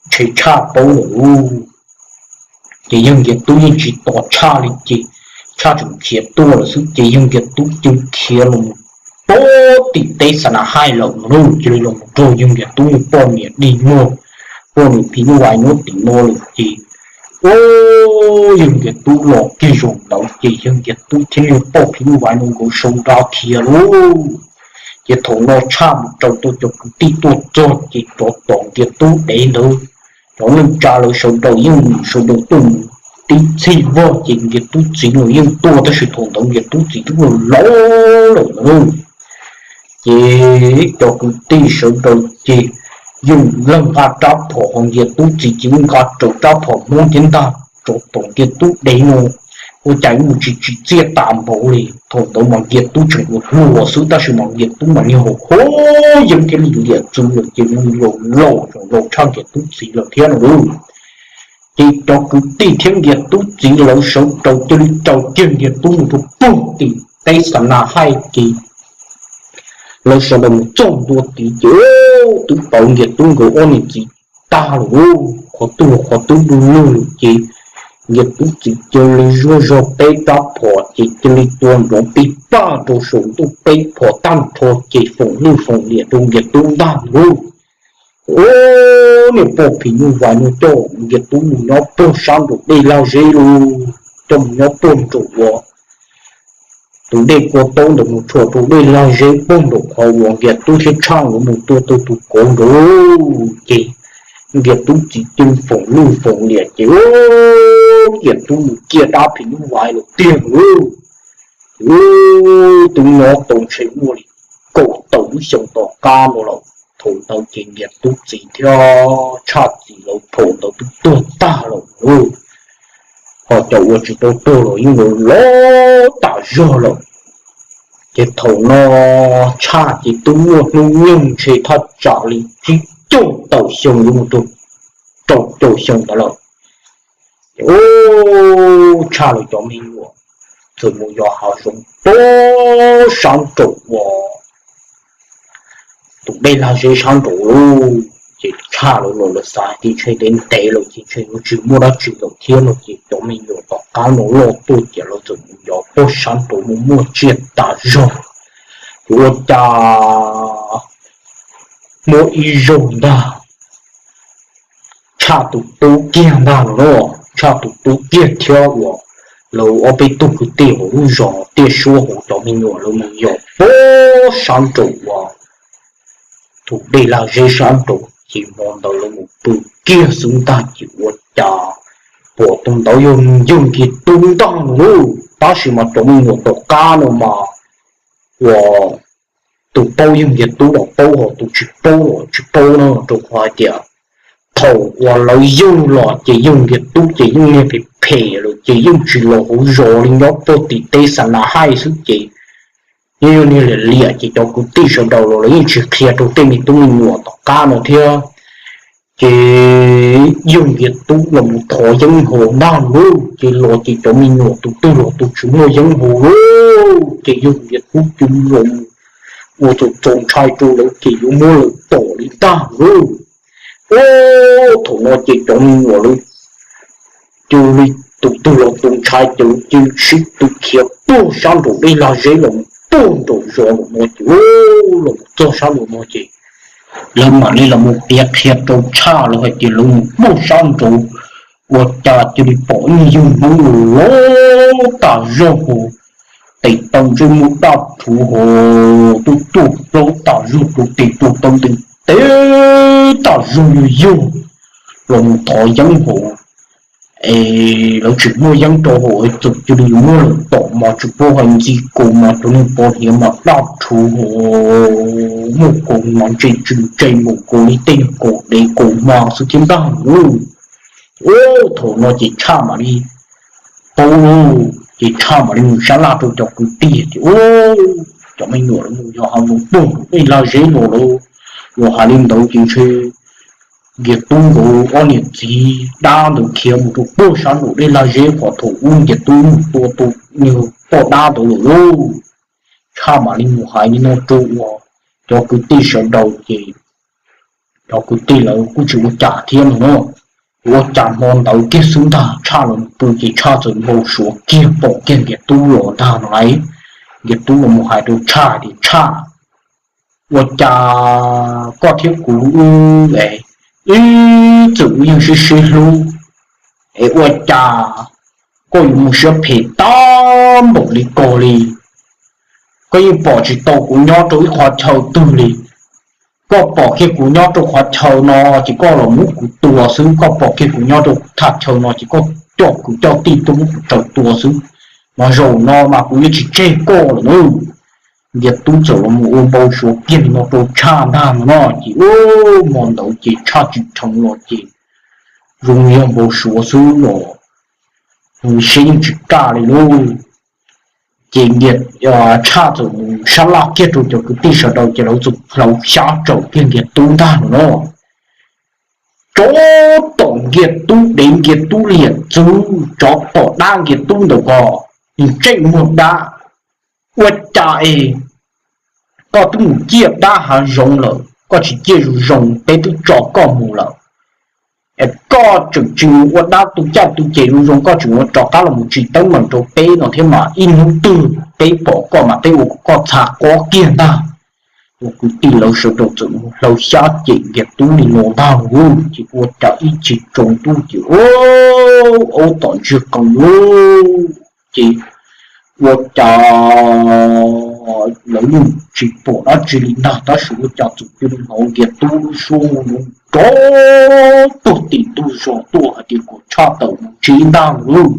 ntshe tshaj paub lawm lauj. Ces yawg Nkias Tub yeej tsis tos tshaj li ces tshaj tseem khiav tuaj lawm xwb ces yawg Nkias Tub cia li khiav los pem tim teb Xa Na Haij lawm no lauj. Cia li los mus raug yawg Nkias Tub niag poj niam dig muag, poj niam phim nyuj vais nyob tim no lawm ces ua yawg Nkias Tub los kiag zaum ntawd ces yawg Nkias Tub thiab niag poj phim nyuj vais no nkawd sau nra khiav lauj. Ces thaum no tshaj mus raws tau cov kwv tij tuaj txog ces rov tom Nkias Tub dev ntawd, cov neej tsa lawv sawv daws yeej sawv daws tuaj mus tib txhij vog ces Nkias Tub txiv los yeej tuaj tab sis thaum ntawd Nkias Tub txiv twb laus laus lawm na. Ces cov kwv tij sawv daws ces yeej leej nqa rab phom ho Nkias Tub txiv ces yeej nqa raws rab phom Hmoob thiab ntag rov tom Nkias Tub dev no. Ua cas mus tsis tsim txiaj tas npaum li. Thaum ntawd mas Nkias Tub tseem ua hluas xwb tab sis mas Nkias Tub mas niag haus huab yeeb thiab lim liam txwv lawm ces mus laus laus tshaj Nkias Tub txiv lawm thiab no lauj. Ces cov kwv tij thiab Nkias Tub txiv lawv sawv daws cia li raws kiag Nkias Tub mus rau puag tim teb Xa Na Haij ces lawv sawv daws mus txog ntua tid ces twb pom Nkias Tub nkawd ob niam txiv tag lawm, qhov twg los qhov twb du lug lawm ces Nkias Tub txiv cia li zuaj zog peb rab phom ces cia li tua nrov pij paj rau saum ntuj peb phom tag nrho ces foom lwj foom liam rau Nkias Tub ntag lauj. Niag poj phim nyuj vais no coj Nkias Tub mus nyob puag sab nraum dej lag zeb lauj, coj mus nyob puag nraum uas tus dej kua taub ntawd mus tshua rau dej lag zeb puag nraum qhov uas Nkias Tub thiab tshaj nkawd mus tua tau tus kauv nraud lauj. Ces Nkias Tub txiv cia li foom lwj foom liam ces Nkias Tub mus ciaj dab phim nyuj vais lawm tiag lauj. Ces twb nyob tau ntshe muaj li kaum tawm lub xyoo tom qab no lawm. Thaum ntawd ces Nkias Tub txiv thiab tshaj txiv lawv thaum ntawd twb tuag tag lawm lauj. Ho cov uas tsis tau tuag los yeej laus laus tas zog lawm. Ces thaum no tshaj ces twb muaj hnub nyoog ntshe thaj tsam li tsib caug tawm xyoo yuav mus rau rau caum xyoo ntawd lawm. Ces tshaj lawv cov me nyuam txawm mus yos hav zoov puag sab nraum uas tus dej lag zeb sab nraum lauj. Ces tshaj lawv los lawv xav tias ntshe ntev ntev lawm ces ntshe yuav tsis muaj dab tsi lawm thiab no ces cov me nyuam tom qab no loj tuaj ces lawv txawm mus yos puag sab nraud mus muaj tsiaj tas zog. Ces ua cas muaj ib zaug ntag tshaj tus tub kiag ntag no, tshaj tus tub kiag thiab uas lawv ob peb tug kwv tij hauv lub zos tiaj suab hauv cov me nyuam lawv mus yos puag sab nraum uas tus dej lag zeb sab nraud ces hmo ntawd lawv mus pw kiag xwb ntag ces ua cas pom tus ntawd yog yawg Nkias Tub ntag no lauj. Tab sis mas cov me nyuam tom qab no mas uas tus paub yog Nkiag Tub los paub, ho tus tsis paub los tsis paub no, rau qhov hais tias thaum uas lawv yug los ces yog Nkiag Tub ces yeej niag phem phem lawm ces yeej tsis los hauv zos li, nyob puag tim teb xa na haij xwb ces yeej yog niag liam liam ces cov kwv tij sawv daws los lawv yeej tsis qhia rau tej me tub me nyuam tom qab no thiab. Ces yog Nkiag Tub los mus thov yeeb hauv ntag lauj, ces los ces cov me nyuam tus twg los tus tsis muaj yeeb hauv lauj, ces yog Nkiag Tub cia li los ua txaus ntshai rau lawv ces yuav muab lawv tom li ntag lauj. Ub, thaum no ces cov me nyuam lawv cia li tus twg los tus ntshai ces lawv cia li sib tw khiav puag sab nraum dej lag zeb los puag nraum zos lawm no ces, los txog sab nraum no ces lawv mam li los mus piav qhia rau Tshaj los hais tias lawv mus puag sab nraud ua cas cia li pom ib yawg Hmoob los tas zog hos, tes taw ntsej muag daj rhuv hos, tuaj tuaj plaub tas zog, tus tes tus taw ntev ntev tas zog yog yog los mus thov yeeb hauv. Es lawv tsis muaj yeeb rau hauv, txawm cia li muab lawv tom mas tsis paub hais ntxi kaus mas cov niag pov hniav mas daj rhuv hos, muaj kaus mas ntse tsw ntse mus kaus li tej kaus dev kaus hma xwb thiab ntag lauj. Ub, thaum no ces Tshaj mam li paub lauj, ces Tshaj mam li mus sab laj rau cov kwv tij tias, Ub, cov me nyuam lawv mus yos hav zoov puag nraum dej lag zeb los lawm, yog hais li ntawd ces ntshe Nkiag Tub nkawd ob niam txiv dab ntawd khiav mus rau puag sab nraum dej lag zeb qhov thaum ub Nkiag Tub mus tua tus niag poj dab ntawd lawm lauj. Tshaj mam li mus hais li no rau uas cov kwv tij sawv daws ces cov kwv tij lawv kuj tsis ua cas thiab no na. Ua cas hmo ntawd kiag xwb ntag Tshaj los pw ces Tshaj txawm npau suav kiag pom kiag Nkiag Tub los ntag no lauj. Nkiag Tub los mus hais rau Tshaj tias, Tshaj, ua cas koj thiab kuv wb, wb txawm wb yeej sib sib hlub, es ua cas koj yuav mus siab phem tag npaum li ko li? Koj yeej pom tsis tau kuv nyob rau ib qhov chaw twg li. Koj pom kiag kuv nyob rau qhov chaw no ces koj los muab kuv tua xwb, koj pom kiag kuv nyob rau thaj chaw no ces koj coj kwv coj tij tuaj muab kuv raws tua xwb. Mas zaum no mas kuv yuav tsis tseg koj lawm na. Nkiag Tub txawm los mus ua npau suav kiag li no rau Tshaj ntag no no ces, ub, hmo ntawd ces Tshaj tsis dheev los ces zoo yog npau suav xwb los, siab yeej tsis kaj li lauj. Ces Nkiag, Tshaj txawm mus sab laj kiag rau cov kwv tij sawv daws ces lawv txawm hlawv xyab tsaum kiag Nkiag Tub ntag no no. Tsov tom Nkiag Tub dev Nkiag Tub liam txwv, tsov tom dab Nkiag Tub ntawm ko, ntsej muag dab. Ua cas es koj twb mus ciaj dab hav zoov lawm, koj tsis ciaj zoo zoo peb twb tso koj mus lawm. Es koj tseem tsis mus ua dab tu caj tu ces zoo zoo, koj tseem ua rov qab los mus tsis teeb meem rau peb no thiab mas ib hnub twg peb pom koj mas peb ua kom koj txha qob kiag ntag. Ua kwv tij lawv sawv daws txawm mus hlawv xyab cem Nkiag Tub li no ntag lauj, ces ua cas ib chim tsaus ntuj ces ub, aub tom ntsiag qees lauj, ces ua cas lawv yeej tsis pom dab tsi li ntag, tab sis ua cas txawm cia li hnov Nkiag Tub lub suab nrov puag tim ntug zos tuaj hais tias kom Tshaj tawm mus tsev ntag lauj.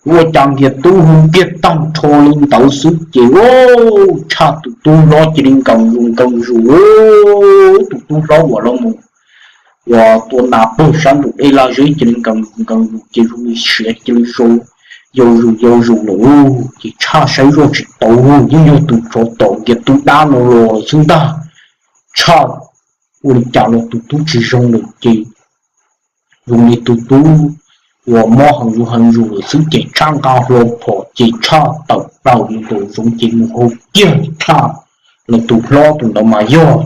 Ua cas Nkiag Tub hu kiag tag nrho li ntawd xwb ces ub, Tshaj tus tub hlob cia li nkees zus nkees zus, tus tub hlob uas los mus uas tua nas puag sab nraum dej laj zeb cia li nkees zus nkees zus ces zoo li siav cia li yau zus yau zus lawm. Ces Tshaj saib zoj tsis tau, yeej yog tus tsov tom Nkiag Tub dab no los xwb ntag. Tshaj ua li cas los tus tub tsis zoo lawm ces zoo li tus tub uas mob heev zus heev zus lawm xwb ces Tshaj nqa hlo phom ces Tshaj tawm plaws mus nraum zoov ces mus hu kiag Tshaj, los tus hlob tus ntawd mas yog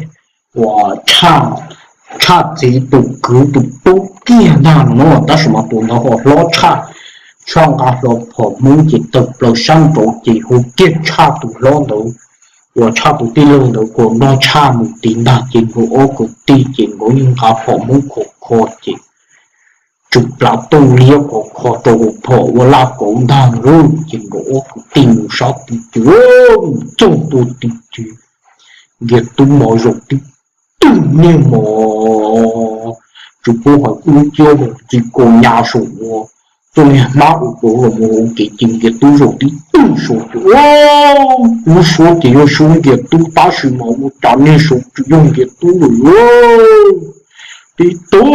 uas Tshaj txiv tus kwv tus tub kiag ntag no, tab sis mas tus ntawd ho hlob Tshaj. Tshaj nqa hlo phom Hmoob ces tawm plaws sab nraud ces hu kiag Tshaj tus hlob ntawd uas Tshaj tus tij laug ntawd kom nrog Tshaj mus tid ntag ces nkawd ob kwv tij ces nkawd yeej nqa phom Hmoob khov kho ces tsw plav tuj liab khov kho rau hauv phom ua laj kauv ntag lauj. Ces nkawd ob kwv tij mus sab tid ces mus txog ntua tid ces Nkiag Tub mos zaum tib tug niag mos tsis paub hais ub ciab mus txiv kaus nyas saum ua Txoj niag hmab ua pov los mus ua ke ces Nkias Tub zaum tib tug saud ces lub suab ces yog suab Nkias Tub tab sis mas ua cas niag saud tsis yog Nkias Tub lawm. Tib tug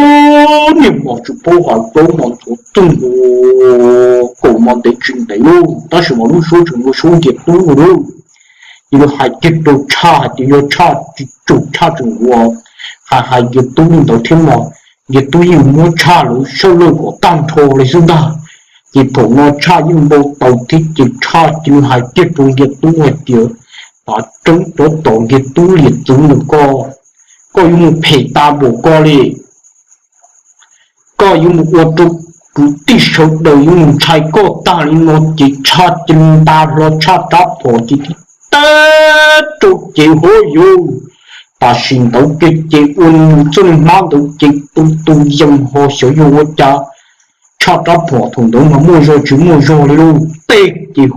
niag mos tsis paub hais plaub mos ntxhuav txoog kaum mos ntev tsis ntev lauj, tab sis mas lub suab tseem ua suab Nkias Tub lauj. Ces lawv hais kiag rau Tshaj hais tias yog Tshaj tsis tsum Tshaj tseem ua hais hais Nkias Tub li ntawd thiab mas Nkias Tub yeej muab Tshaj lawv sawv lawj kom tag nrho li xwb ntag. Ces thaum no Tshaj yeej npau taws thiab ces Tshaj cia li hais kiag rau Nkias Tub hais tias, Tav tseeb rov tom Nkias Tub liam txwv ntawm koj, koj yuav mus phem tas npaum ko li. Koj yuav mus ua rau kwv tij sawv daws yuav mus ntshai koj tag li no. Ces Tshaj cia li nta hlo Tshaj rab phom ces tib tag rau ces hov yus, tam sim ntawd kiag ces ua nws txoj niag hmab ntawd ces tu tu yees ho xyov yog ua cas Tshaj rab phom thaum ntawd mas muaj zog tsis muaj zog li lauj, tej ces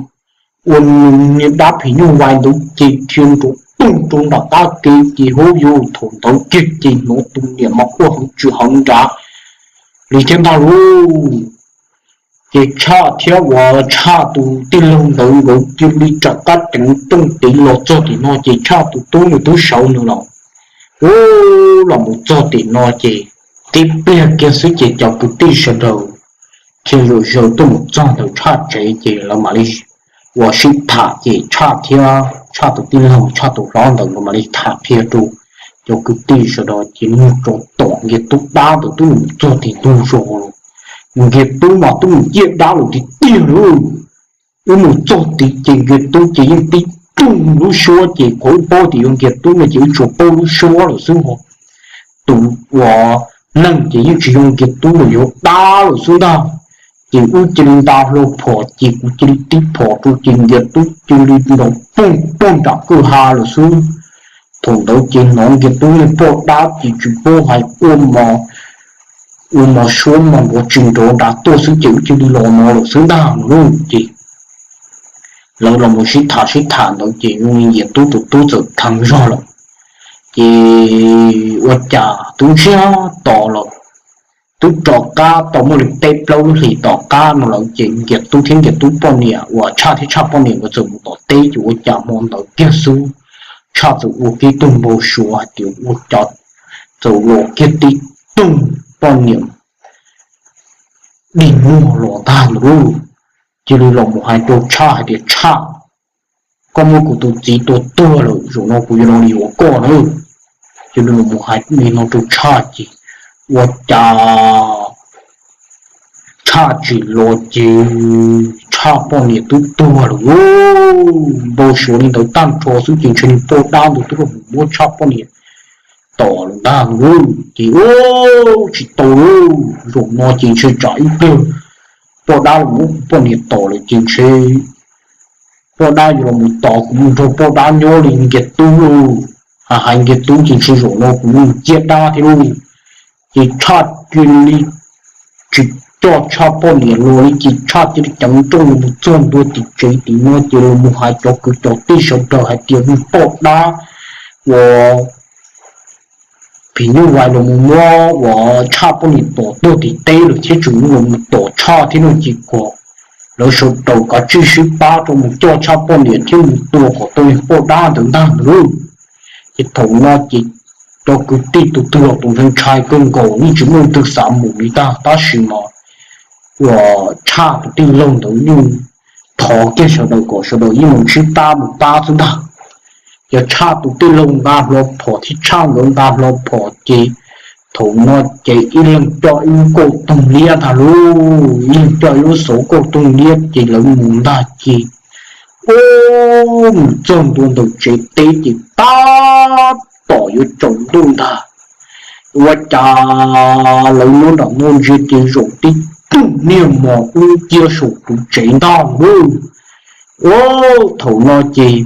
ua nws niag dab phim nyuj vais ntawd ces dhia nrov toog rau nram qab kev ces hov yus, thaum ntawd kiag ces hnov tus niam mas quaj heev tsis heev nrad li thiab ntag lauj. Ces Tshaj thiab uas Tshaj tus tij laug ntawd nkawd cia li rov qab ceev rooj tiv los txog tim no ces Tshaj tus tub nws twb sawv nws los, ub, los mus txog tim no ces tib pliag kiag xwb ces cov kwv tij sawv daws thiaj zaum zaws tuaj mus txog ntawm Tshaj tsev ces lawv mam li ua sib tham ces Tshaj thiab Tshaj tus tij laug Tshaj tus hlob ntawd nkawd mam li tham qhia rau cov kwv tij sawv daws ces mus rau tom Nkias Tub dab ntawd twb mus txog tim ntug zos los, Nkias Tub mas twb mus ciaj dab lawm tiag tiag lauj. Wb mus txog tid ces Nkias Tub ces yeej tib tug lub suab ces qhov wb paub tias yog Nkias Tub no ces wb tsuas paub lub suab lawm xwb ho. Tus uas neeg ces yeej tsis yog Nkias Tub lawm, yog dab lawm xwb ntag. Ces wb cia li nta hlo phom ces kuv cia li tib phom rau ces Nkias Tub cia li nrov poog poog nram kwj ha lawm xwb. Thaum ntawd ces hnov Nkias Tub niag poj dab ces tsis paub hais ua mos, ua mos suab mos nrov tsis nrov nrad tuaj xwb ces wb cia li los no lawm xwb ntag no lauj. Ces lawv los mus sib tham sib tham ntawd ces zoo li Nkias Tub tus tub txawm dheev zog lawm. Ces ua cas twb ntsiag to lawm, twb rov qab tau muaj li peb plaub lub hlis tom qab no lawm ces Nkias Tub thiab Nkias Tub poj niam uas Tshaj thiab Tshaj poj niam nkawd txawm mus tom teb ces ua cas hmo ntawd kiag xwb Tshaj txawm ua kiag tug npau suav hais tias ua cas txawm los kiag tib tug poj niam dig muag los ntag ntawd lauj. Cia li los mus hais rau Tshaj hais tias Tshaj, koj muab kuv tus txiv tua tuag lawm, zaum no kuv yuav los yuav koj na. Cia li los mus hais li no rau Tshaj ces ua cas Tshaj tsim los ces Tshaj poj niam twb tuag lawm lauj. Npau suav li ntawd tag nrho xwb ces ntshe niag poj dab ntawd twb los mus muab Tshaj poj niam tom lawm ntag lauj. Ces ua tsis tau lauj, zaum no ces ntshe tsam ib pliag poj dab los muab kuv poj niam tom lawm ces ntshe poj dab yuav los mus tos kuv mus nrog poj dab nyob li Nkias Tub lauj. Hais hais Nkias Tub ces ntshe zaum no kuv mus ciaj dab thiab lauj. Ces Tshaj cia li tsis coj Tshaj poj niam los li ces Tshaj cia li ceev nrooj los mus txog ntua tim tsev tim no ces los mus hais cov kwv cov tij sawv daws hais tias niag poj dab uas phim nyuj vais los mus muab uas Tshaj poj niam tom tuag tim teb lawm thiab tseem los mus tom Tshaj thiab no ces kom lawv sawv daws kav tsij sib pab rau mus coj Tshaj poj niam thiab mus tua kom tau niag poj dab ntawd ntag ntag lauj. Ces thaum no ces cov kwv tij tus twg los tus ntshai ntshai kawg nkaus yeej tsis muaj leej twg xav mus li ntag tab sis mas uas Tshaj tus tij laug ntawd yeej thov kiag sawv daws kom sawv daws yeej mus sib pab mus pab xwb ntag. Ces Tshaj tus tij laug nqa hlo phom thiab Tshaj nkawd nqa hlo phom ces thaum no ces ib leeg coj ib lub kauj toog liab ntag lauj, ib leeg coj ib lub xauv kauj toog liab ces lawv mus ntag ces ua mus txog ntua ntawm tsev teb ces tab tom yuav tsaus ntuj ntag. Ua cas lawv nyob nram no ntsia ces zaum tib tug niag mos dub nciab saum tus tsev ntag lauj. Ua thaum no ces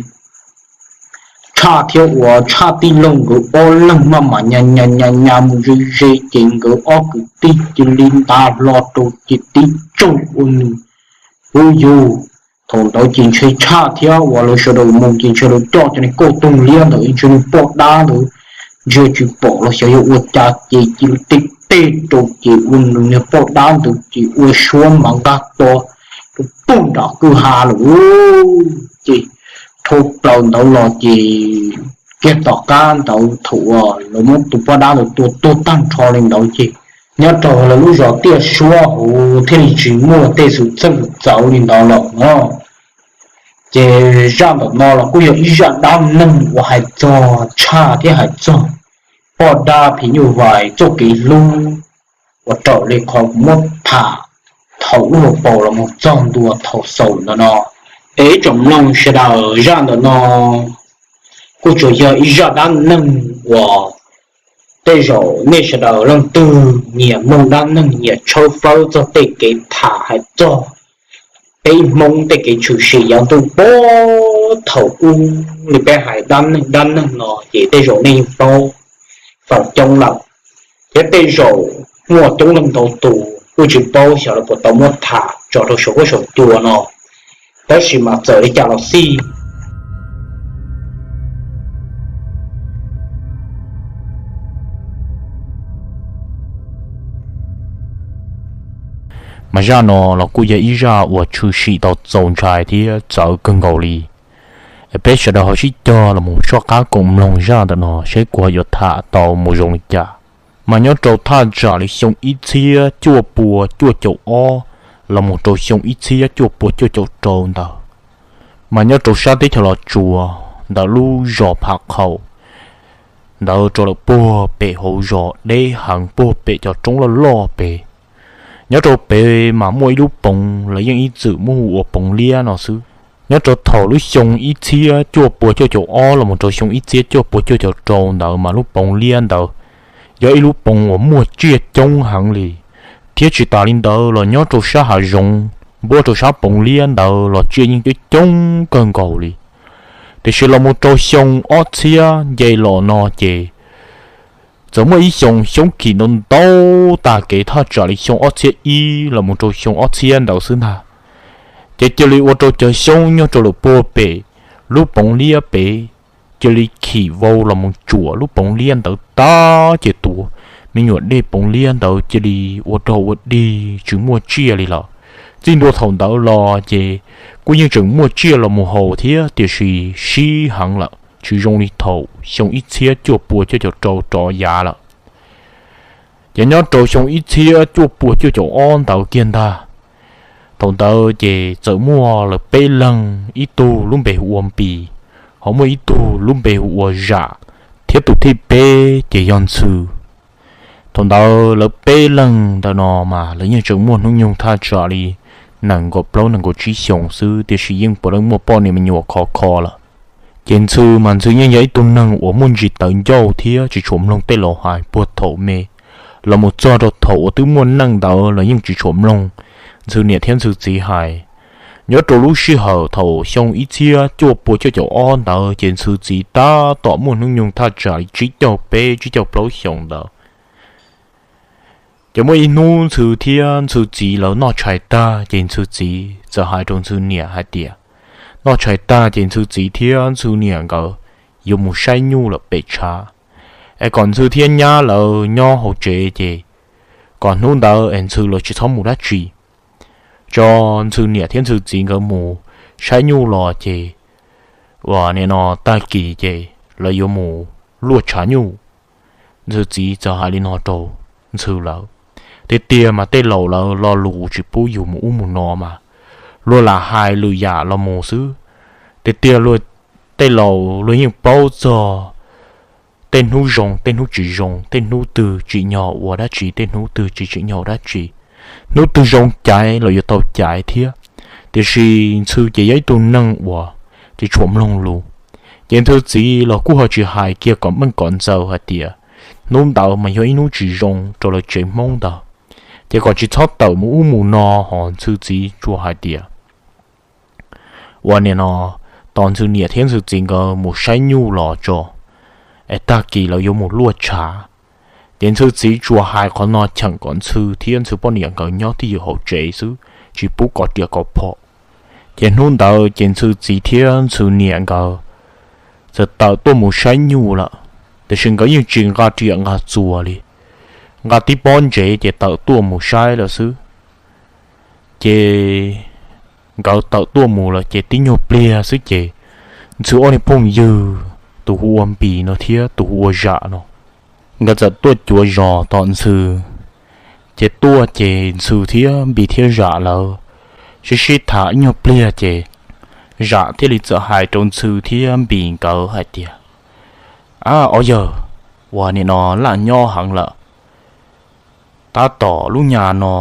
Tshaj thiab uas Tshaj tij laug nkawd ob leeg maj mam nyas nyas nyas nyas mus ze ze ces nkawd ob kwv tij cia li nta hlo rau ces tib tsaug ua nws. Ub yus, thaum ntawd ces ntshe Tshaj thiab uas lawv sawv daws mus ces ntshe lawv coj cov niag kauj toog liab ntawd ntshe niag poj dab ntawd ntsia tsis pom los xyov yog ua cas ces cia li tej teg rau ces ua nws niag poj dab ntawd ces ua suab mas nqaj to rau pug nram kwj ha lawm. Ces dhau plaws ntawd los ces kiag tom qab ntawd thaum uas lawv muab tus poj dab ntawd tua tuag tag nrho li ntawd ces nyob rau lawv lub zos Tiaj Suab hauv thiaj li tsis muaj tej xwm txheej xwm txawv li ntawd lawm no. Ces zaj ntawm no los kuj yog ib zaj dab neeg uas hais txog tshaj thiab hais txog poj dab phim nyuj vais txoj kev hlub uas raws li qhov kuv muab tham thaum ub hauv paus los mus txog ntua thaum xaus ntawm no. Es ib tsoom mloog sawv daws, zaj ntawm no kuj tsuas yog ib zaj dab neeg uas tej zaum nej sawv daws leej twg nyiam mloog dab neeg nyiam tshawb fawb txog tej kev tham hais txog peb Hmoob tej kev tshwm sim yav ntuj puag thaum ub li peb hais dab neeg dab neeg no ces tej zaum nej yeej paub feem coob lawm, thiab tej zaum muaj coob leej ntau tus kuj tsis paub xyov lawv puas tau muab tham tso rau saum huab saum cua no. Tab sis mas txawm li cas los xij, mas zaj no los kuj yog ib zaj uas tshwm sim tau txaus ntshai thiab txawv kawg nkaus li. Peb sawv daws ho sib cog los mus soj qab koom mloog zaj ntawm no seb kuv ho yuav tham tau mus zoo li cas. Mas nyob rau thaj tsam li xyoo ib txhiab cuaj pua cuaj caum ob los mus rau xyoo ib txhiab cuaj pua cuaj caum rau ntawd, mas nyob rau sab teb chaws Los Tsuas ntawm lub zos Phav Qhaum ntawd rau lawm puag pem hauv zos deb heev puag pem cov roob loj loj pem. Nyob rau pem mas muaj ib lub poov lawv yeej ib txwm muab hu ua Poov Liab no xwb. Nyob rau thaum lub xyoo ib txhiab cuaj pua cuaj caum ob los mus rau xyoo ib txhiab cuaj pua cuaj caum rau ntawd mas lub poov liab ntawd yog ib lub poov uas muaj tsiaj coob heev li, thiab tsis tas li ntawd los nyob rau sab hav zoov npuab rau sab poov liab ntawd los tsiaj yeej coob coob kawg nkaus li. Tiam sis los mus rau xyoo ob txhiab nce los no ces txawm muaj ib xyoo xyoob khim ntau ntau tag kev thaj tsam li xyoo ob txhiab ib los mus rau xyoo ob txhiab ntawd xwb ntag. Ces cia li ua rau cov xyoob nyob rau lawm puag pem lub poov liab pem cia li khim vau los mus tsuam lub poov liab ntawd tag ces tus me nyuam dej poov liab ntawd cia li ua rog ua dig tsis muaj tsiaj li lawm. Txij ntua thaum ntawd los ces kuj yeej tseem muaj tsiaj los mus haus thiab tiam sis sib heev lawm tsis zoo li thaum xyoo ib txhiab cuaj pua cuaj caum rau rov yav lawm. Ces nyob rau xyoo ib txhiab cuaj pua cuaj caum ob ntawd kiag ntag, thaum ntawd ces txawm muaj lawv peb leeg, ib tug lub npe hu ua Npis, ho muaj ib tug lub npe hu ua Zam, thiab tus thib peb ces yog Ntxhw. Thaum ntawd lawv peb leeg ntawm no mas lawv yeej tseem muaj hnub nyoog thaj tsam li nees nkaum plaub nees nkaum tsib xyoos xwb tiam sis yeej puav leej muaj poj niam me nyuam khov kho lawm. Ces Ntxhw mas Ntxhw yeej yog ib tug neeg uas muaj ntsis tawv ncauj thiab tsis tshua mloog tej laus hais puag thaum me los mus txog rau thaum uas twb muaj neej ntawd los yeej tsis tshua mloog Ntxhw niam thiab Ntxhw txiv hais. Nyob rau lub sij hawm thaum xyoo ib txhiab cuaj pua cuaj caum ob ntawd ces Ntxhw txiv tab tom muaj hnub nyoog thaj tsam li tsib caug peb tsib caug plaub xyoos ntawd. Ces muaj ib hnub Ntxhw thiab Ntxhw txiv lawv noj tshais tag ces Ntxhw txiv txawm hais rau Ntxhw niam hais tias, noj tshais tag ces Ntxhw txiv thiab Ntxhw niam nkawd yuav mus saib nyuj lawm pem tshav, es kom Ntxhw thiab nyab lawv nyob hauv tsev ces kom hnub ntawd es Ntxhw lawv tsis txhob mus dab tsi, tso Ntxhw niam thiab Ntxhw txiv nkawd mus saib nyuj los ces uas nim no tag kis ces lawv yuav mus luaj tshav nyuj. Ntxhw txiv txawm hais li no rau Ntxhw lawv. Tiag tiag mas tej laus lawv lo lus tsis pub yus mus ub mus no mas luag lam hais lwm yam los mus xwb. Tiag tiag luag, tej laus luag yeej paub txog tej hnub zoo tej hnub tsis zoo, tej hnub twg tsim nyog ua dab tsi tej hnub twg tsis tsim nyog ua dab tsi, hnub twg zoo caiv los yuav tau caiv thiab. Tiam sis Ntxhw ces yog ib tug neeg uas tsis tshua mloog lus, ces Ntxhw txiv los kuj ho tsis hais kiag kom meej kom ntxaws hais tias hnub ntawd mas yog ib hnub tsis zoo rau lawv tsev Hmoob ntawd, ces kom tsis txhob tawm mus ub mus no, ho Ntxhw txiv tsuas hais tias uas nim no tos Ntxhw niam thiab Ntxhw txiv nkawd mus saib nyuj los tso, es tag kis lawv yuav mus luaj tshav. Ces Ntxhw txiv tsuas hais qhov no cheem kom Ntxhw thiab Ntxhw poj niam nkawd nyob twj ywm hauv tsev xwb, tsis pub kov riam kov phom. Ces hnub ntawd ces Ntxhw txiv thiab Ntxhw niam nkawd txawm tawm tuaj mus saib nyuj lawm, tiam sis nkawd yeej tsis nqa riam nqa txuas li. nqa tib pob ntsev ces tawm tuaj mus saib lawm xwb. Ces nkawd tawm tuaj mus lawm ces tib nyuag pliag xwb ces Ntxhw ob niag phooj ywg, tus hu ua Npis no thiab tus hu ua Zam no, nkawd txawm tuaj cuav zos tom Ntxhw. Ces tuaj ces Ntxhw thiab Npis thiab Zam lawv sib sib tham ib nyuag pliag ces Zam thiaj li txawm hais rau Ntxhw thiab Npis nkawd hais tias, Ab, ob yawg, uas nim no laj nyob heev lawm, tab tom lub nyas no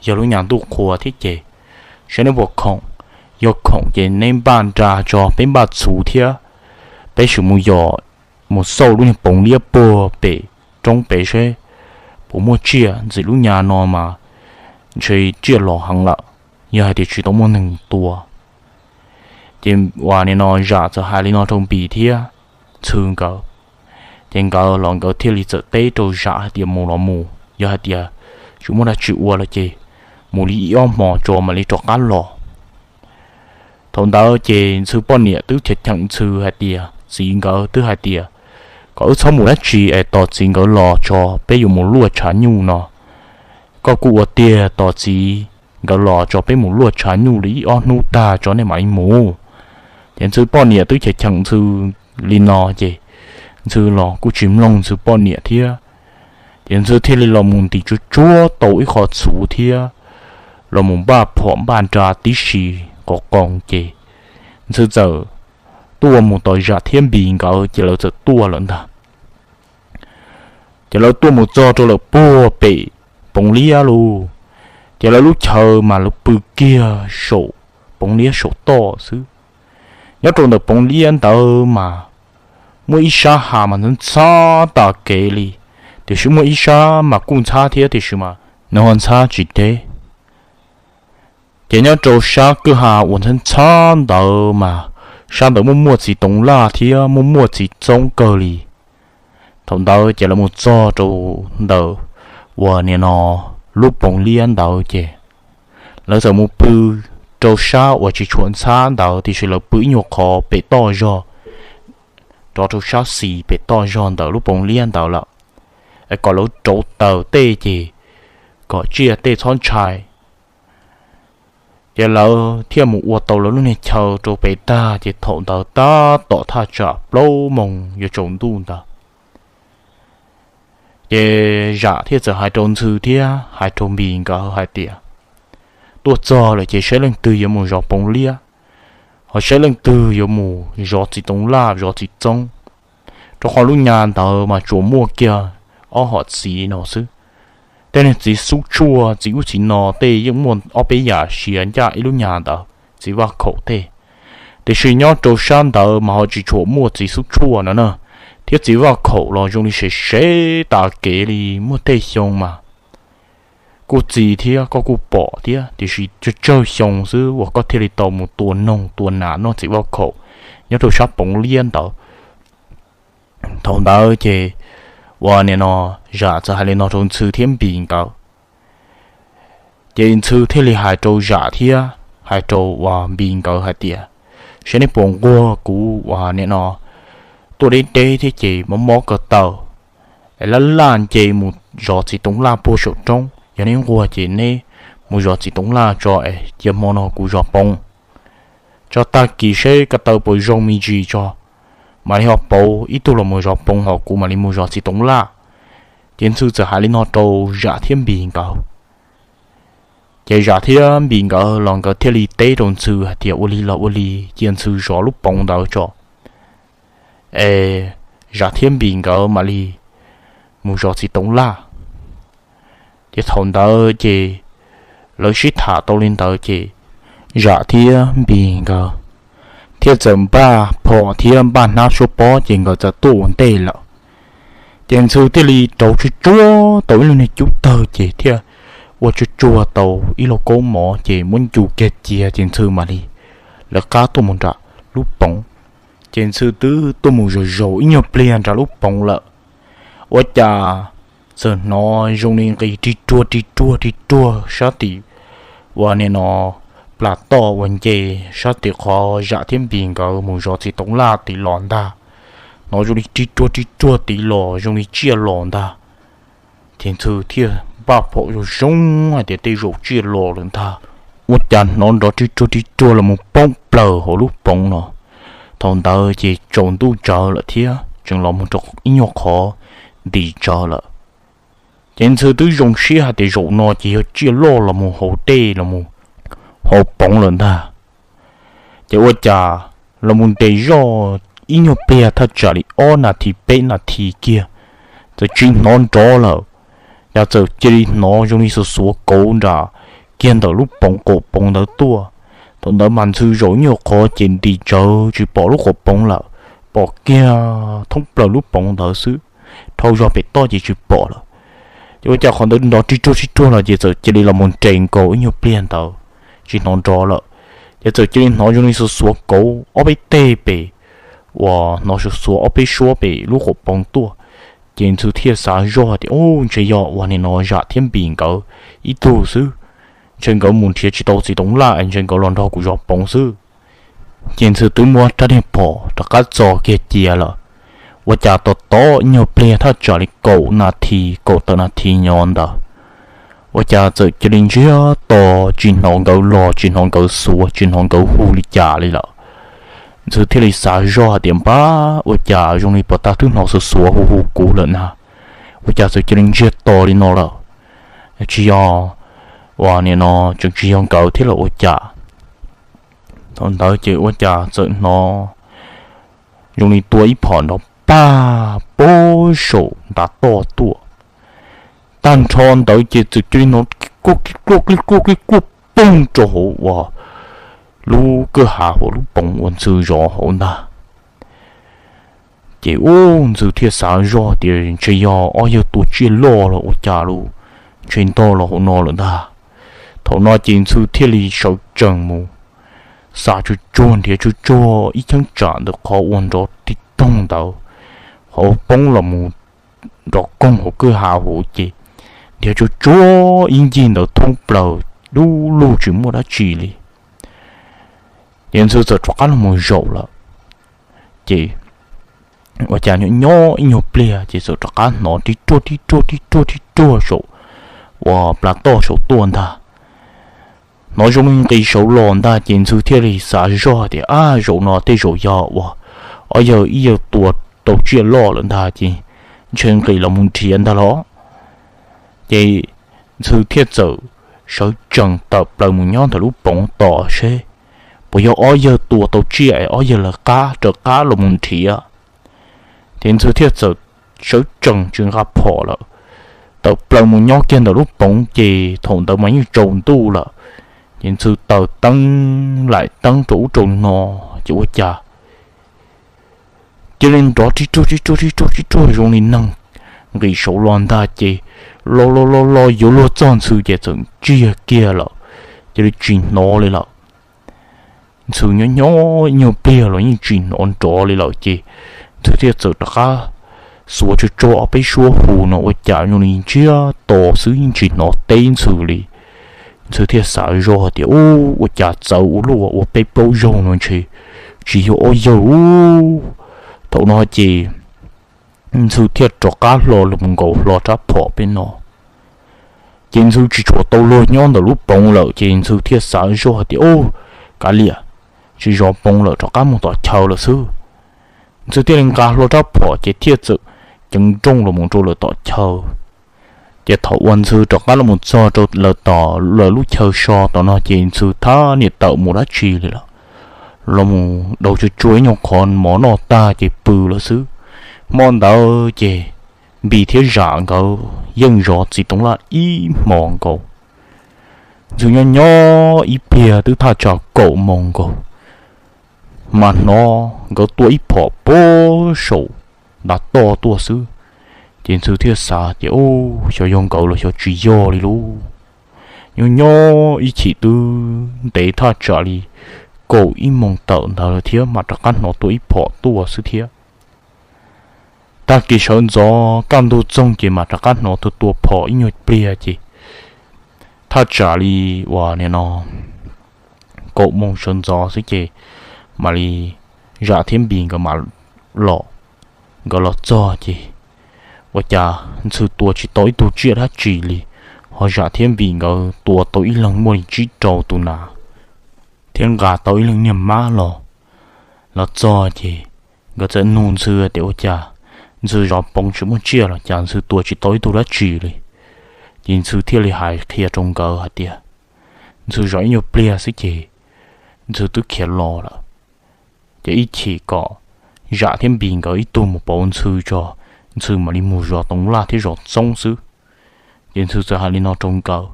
yog lub nyas ntuj qhua thiab ces saib neb puas khoom. Yog khoom ces neb npaj nra tso peb npaj txhuv thiab peb sim mus yos, mus xauj lub niag poov liab puag pem roob pem seb puas muaj tsiaj. Ntxim lub nyas no mas ntshe tsiaj los heev lawm, yog hais tias tsis tau muaj neeg tua. Ces uas nim no Zam txawm hais li no rau Npis thiab Ntxhw nkawd. Ces nkawd los nkawd thiaj li txawm teb rau Zam hais tias mus los mus, yog hais tias tsis muaj dab tsi ua lawm ces mus li ib ob hmos tso mam li rov qab los. Thaum ntawd ces Ntxhw poj niam twb cheem cheem Ntxhw hais tias, txiv nkawd twb hais tias kom wb txhob mus dab tsi es tos txiv nkawd los tso peb yuav mus luaj tshav nyuj no. Koj kuj ua tiag, tos txiv nkawd los tso peb mus luaj tshav nyuj li ib ob hnub tag tso nej mam li mus. Ces Ntxhw poj niam twb cheem cheem Ntxhw li no ces Ntxhw los kuj tsis mloog Ntxhw poj niam thiab. Ces Ntxhw thiaj li los mus ntim tsuag tsuag tau ib qho txhuv thiab los mus npaj phom npaj nra tib si qov qoos ces Ntxhw txawm tuaj mus tos Zam thiab Npis nkawd ces lawv txawm tuaj lawm ntag. Ces lawv tuaj mus txog rau lawm puag pem poov liab lauj. Ces lawv lub chaw mas lawv pw kiag saum poov liab saum toj xwb. Nyob rau ntawm poov liab ntawd mas muaj ib sab hav mas ntxhab ntxhab tas kev li, tiam sis muaj ib sab mas kuj ntxhab thiab tiam sis mas nws ho ntxhab tsis deb. Ces nyob rau sab kwj ha uas ntxhab ntxhab ntawd mas sab ntawd muaj muaj txiv toov laj thiab muaj muaj txiv txoob kawg li. Thaum ntawd ces lawv mus txog rau ntawm uas nim no lub poov liab ntawd ces lawv txawm mus pw rau sab uas tsis tshua ntxhab ntawd tiam sis lawv pw ib nyuag qhov pem toj zog, rov rau sab xis pem toj zog ntawm lub poov liab ntawd lawm, es kom lawv rauv taws tej ces kom tsiaj tej txhob ntshai. Ces lawv thiaj mus ua tau lawv lub niag chaw rau pem tag ces thaum ntawd tab tom thaj tsam plaub moos yuav tsaus ntuj ntawd. Ces Zam thiaj txawm hais rau Ntxhw thiab hais rau Npis nkawd hais tias, tuaj txog lawm ces saib leej twg yuav mus zov poov liab, ho saib leej twg yuav mus zov txiv toov laj zov txiv txoob. Rau qhov lub nyas ntawd mas tsuas muaj kiag ob hom txiv no xwb. Tej niag txiv xub tshuaj txiv ub txiv no tej yeej muaj ob peb yam sia ncaj ib lub nyas ntawd, txiv vaj khaum tej. Tiam sis nyob rau sab ntawd mas ho tsis tshua muaj txiv xub tshuaj no na, thiab txiv vaj khaum los zoo li sev sev tas kev li, muaj tej xyoo mas kuj txi thiab koj kuj pom thiab, tiam sis tsawg tsawg xyoo xwb uas koj thiaj li tau mus tua noog tua nas noj txiv vaj khaum nyob rau sab poov liab ntawd. Thaum ntawd ces uas nim no Zam txawm hais li no rau Ntxhw thiab Npis nkawd. Ces Ntxhw thiaj li hais rau Zam thiab hais rau uas Npis nkawd hais tias, saib neb puas nquag kuv uas nim no tuaj deb deb thiab ces mob mob ko taw, es laj laj nce mus zov txiv toov laj puag saum roob. Yog neb nquag ces neb mus zov txiv toov laj tso es cia hmo no kuv zov poov, tso tag kis seb ko taw puas zoo me ntsis tso, mam li ho pauv ib tug los mus zov poov ho kuv mam li mus zov txiv toov laj. Ces Ntxhw txawm hais li no rau Zam thiab Npis nkawd. Ces Zam thiab Npis nkawd los nkawd thiaj li teb rau Ntxhw hais tias ua li los ua li, cia Ntxhw zov lub poov ntawd tso, es Zam thiab Npis nkawd mam li mus zov txiv toov laj. Ces thaum ntawd ces lawv sib tham tau li ntawd ces Zam thiab Npis nkawd thiaj txawm npaj phom thiab npaj hnab suab pob ces nkawd txawm tuaj ua ntej lawm. Ces Ntxhw thiaj li rauv tsuag tsuag tau ib lub niag cub tawg ces thiaj ua tsuag tsuag tau ib lauj kaub mov ces muab ncu kiag cia ces Ntxhw mam li lawv qab tuaj mus nram lub poov. Ces Ntxhw twb tuaj mus zaum zaum ib nyuag pliag nram lub poov lawm, ua cas txawm hnov zoo li nqis rig ruag rig ruag rig ruag sab tim uas nim no plas toj uas nce sab tim qhov Zam thiab Npis nkawd mus zov txiv toov laj tid los ntag. Hnov zoo li rig ruag rig ruag tid los zoo li tsiaj los ntag. Ces Ntxhw thiaj npaj phom zoo zoo hais tias tej zaum tsiaj los lawm ntag. Ua cas hnov nrov ri ruag ri ruag los mus poob plaws hauv lub poov no. Thaum ntawd ces tsaus ntuj tsawv lawm thiab tseem los mus rau ib nyuag qhov nti tsawv lawm. Ces Ntxhw twb zoo siab hais tias zaum no ces yog tsiaj loj los mus haus dej los mus haus poov lawm ntag. Ces ua cas los mus nres zoj ib nyuag pliag thaj tsam li ob nas this peb nas this kiag, txawm tsis hnov nrov lawm. Cas txawm cia li hnov zoo li xuav xuav kauv nram kiag ntawm lub poov qaum poov ntawd tuaj. Thaum ntawd mas Ntxhw zaum ib nyuag qhov ces nti tsawv tsis pom lub qaum poov lawm, pom kiag thoob plaws lub poov ntawd xwb, dhau zog pem toj ces tsis pom lawm. Ces ua cas qhov ntawd nrov ri ruag ri ruag los ces txawm cia li los mus nres nkaus ib nyuag pliag ntawd, tsis hnov nrov lawm. Ces txawm cia li hnov zoo li xuav xuav kauv ob peb teg pem, uas hnov xuav xuav ob peb suab pem lub qaum poov tuaj. Ces Ntxhw thiaj xav zoj tias, Ub, ntshe yog uas nim no Zam thiab Npis nkawd ib tug xwb, ntshe nkawd mus nrhiav tsis tau txiv toov laj es ntshe nkawd los nrog kuv zov poov xwb. Ces Ntxhw twb muab rab niag phom rov qab txo kiag cia lawm. Ua cas tos tos ib nyuag pliag thaj tsam li kaum nas this kaum tawm nas this nyob ntawd, ua cas txawm cia li ntsiag to, tsis hnov nkawd los, tsis hnov nkawd xuav, tsis hnov nkawd hu li cas li lawm. Ntxhw thiaj li xav zoj hais tias, Npab, ua cas zoo li puag ta twb hnov xuav xuav hu hu kuv lawm na, ua cas txawm cia li ntsiag to li no lawm? Tsis yog, uas nim no tseem tsis yog nkawd thiab los ua cas? Thaum ntawd ces ua cas txawm hnov zoo li tua ib phom nrov pag pag saum ntav toj tuaj. Tag nrho ntawd ces txawm cia li hnov kij kuaj kij kuaj kij kuaj kij kuaj poog rau hauv uas lub kwj ha hauv lub poov uas Ntxhw zov hauv ntag. Ces ub, Ntxhw thiaj xav zoj tias ntshe yog ob yawg tua tsiaj loj los ua cas los ntshe ntog los hauv no lawm ntag. Thaum no ces Ntxhw thiaj li sawv tsees mus xa tsuag tsuag nrhiav tsuag tsuag ib cheeb tsam ntawm qhov uas nrov tig toog ntawd, qhov poob los mus nrov koog hauv kwj ha hauv ces nrhiav tsuag tsuag ib ncig ntawd thoob plaws dub lug tsis muaj dab tsi li. Ces Ntxhw txawm rov qab los mus zaum lawm. Ces ua cas nyob nyob ib nyuag pliag ces txawm rov qab hnov ri ruag ri ruag ri ruag ri ruag saum uas plas toj saum tuaj ntag. Hnov zoo li nqis saud los ntag ces Ntxhw thiaj li xav zoj tias, Ab, zaum no tej zaum yog uas ob yawg ib yawg tua tau tsiaj loj lawm ntag ces ntshe nqis los mus nrhiav ntag los. Ces Ntxhw thiaj txawm sawv tsees tawm plaws mus nyob ntawm lub poov tos seb puas yog ob yawg tua tau tsiaj es ob yawg lawv qab raws qab los mus nrhiav. Ces Ntxhw thiaj txawm sawv tsees tsis nqa phom lawm, tawm plaws mus nyob kiag ntawm lub poov ces thaum ntawd mas yeej tsaus ntuj lawm. Ces Ntxhw taws teeb laim teeb rau ub rau no, ces ua cas cia li nrov ri ruag ri ruag ri ruag ri ruag zoo li neeg nqis saud los ntag ces los los los los yuav luag txog Ntxhw ces txawm ntsiag kiag lawm, cia li tsis hnov li lawm. Ntxhw nyob nyob ib nyuag pliag los yeej tsis hnov nrov li lawm ces Ntxhw thiaj txawm rov qab xuav tsuag tsuag ob peb suab hu no ua cas zoo li ntsiag to xwb yeej tsis hnov teb Ntxhw li. Ntxhw thiaj xav zoj tias, Ub, ua cas txawv ua luaj, ua peb plaub zaug no ntshe tsis yog ob yawg ub. Thaum no ces Ntxhw thiaj rov qab hlo los nkaus hlo rab phom peb no. Ces Ntxhw tsis tshua tau luag nyob ntawm lub poov lawm ces Ntxhw thiaj xav zoj tias, Ub, kav liam, tsis zov poov lawm, rov qab mus tom chaw lawm xwb. Ntxhw thiaj li nqa hlo rab phom ces thiaj txawm ceev nrooj los mus rau lawm tom chaw. Ces thaum uas Ntxhw rov qab los mus txog rau lawv tom lawv lub chaw so tom no ces Ntxhw thab niam tawm mus dab tsi li lawm, los mus daus tsuag tsuag ib nyuag qhov mov noj tag ces pw lawm xwb. Hmo ntawd ces Npis thiab Zam nkawd yeej zov txiv toov laj ib hmo nkaus. Ntxhw nyob nyob ib pliag twb thaj tsam kaum moos nkaus, mas hnov nkawd tua ib phom puag saum ntav toj tuaj xwb. Ces Ntxhw thiaj xav tias, Ub, xyov yog nkawd los xyov tsis yog li lauj. Nyob nyob ib chim twb ntev thaj tsam li kaum ib moos tawm ntawd lawm thiab mas rov qab hnov tua ib phom tuaj xwb thiab. Tag kis sawv ntxov kaj ntug txoog ces mas rov qab hnov tua tua phom ib nyuag pliag ces thaj tsam li uas nim no kaum moos sawv ntxov xwb ces mam li Zam thiab Npis nkawd mam los, nkawd los txog ces Ua cas Ntxhw tua tsis tau ib tug tsiaj dab tsi li, ho Zam thiab Npis nkawd tua tau ib leeg muaj li tsib rau tus nas, thiab nqa tau ib leeg niag mab los, los txog ces nkawd txawm nug Ntxhw tias ua cas Ntxhw zov poov tsis muaj tsiaj los cas Ntxhw tua tsis tau ib tug dab tsi li. Ces Ntxhw thiaj li hais qhia rau nkawd hais tias Ntxhw zov ib nyuag pliag xwb ces Ntxhw twb khiav los lawm. Ces ib chim kom Zam thiab Npis nkawd ib tug mus pauv Ntxhw tso, Ntxhw mam li mus zov toov laj thiab zov txoob xwb. Ces Ntxhw txawm hais li no rau nkawd,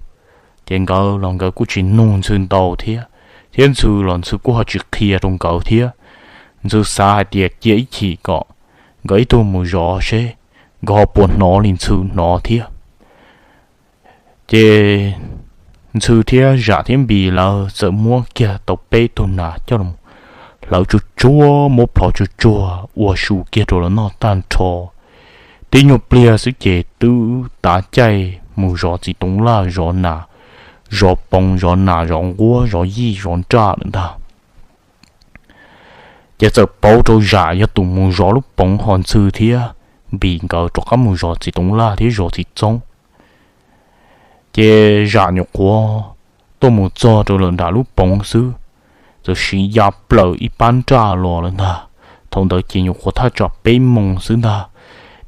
ces nkawd los nkawd kuj tsis nug Ntxhw ntau thiab, thiab Ntxhw los Ntxhw kuj ho tsis qhia rau nkawd thiab. Ntxhw xav hais tias cia ib chim kom nkawd ib tug mus zov seb nkawd ho puas hnov li Ntxhw hnov thiab. Ces Ntxhw thiab Zam thiab Npis lawv txawm muab kiag tau peb tug nas coj los hlawv tsuag tsuag, muab plhov tsuag tsuag ua su kiag rau los noj tag nrho. Tib nyuag pliag xwb ces twb tav caij mus zov txiv toov laj, zov nas, zov poov, zov nas, zov nquab, zov yij, zov nraj lawm ntag. Ces txawm pauv rau Zam yog tus mus zov lub poov, ho Ntxhw thiab Npis nkawd rov qab mus zov txiv toov laj thiab zov txiv txoob. Ces Zam nyuam qhuav tuaj mus txog rau lawm nram lub poov xwb, txawm siv ya plaws ib pab nraj los lawm ntag. Thaum ntawd ces nyuam qhuav thaj tsam peb moos xwb ntag,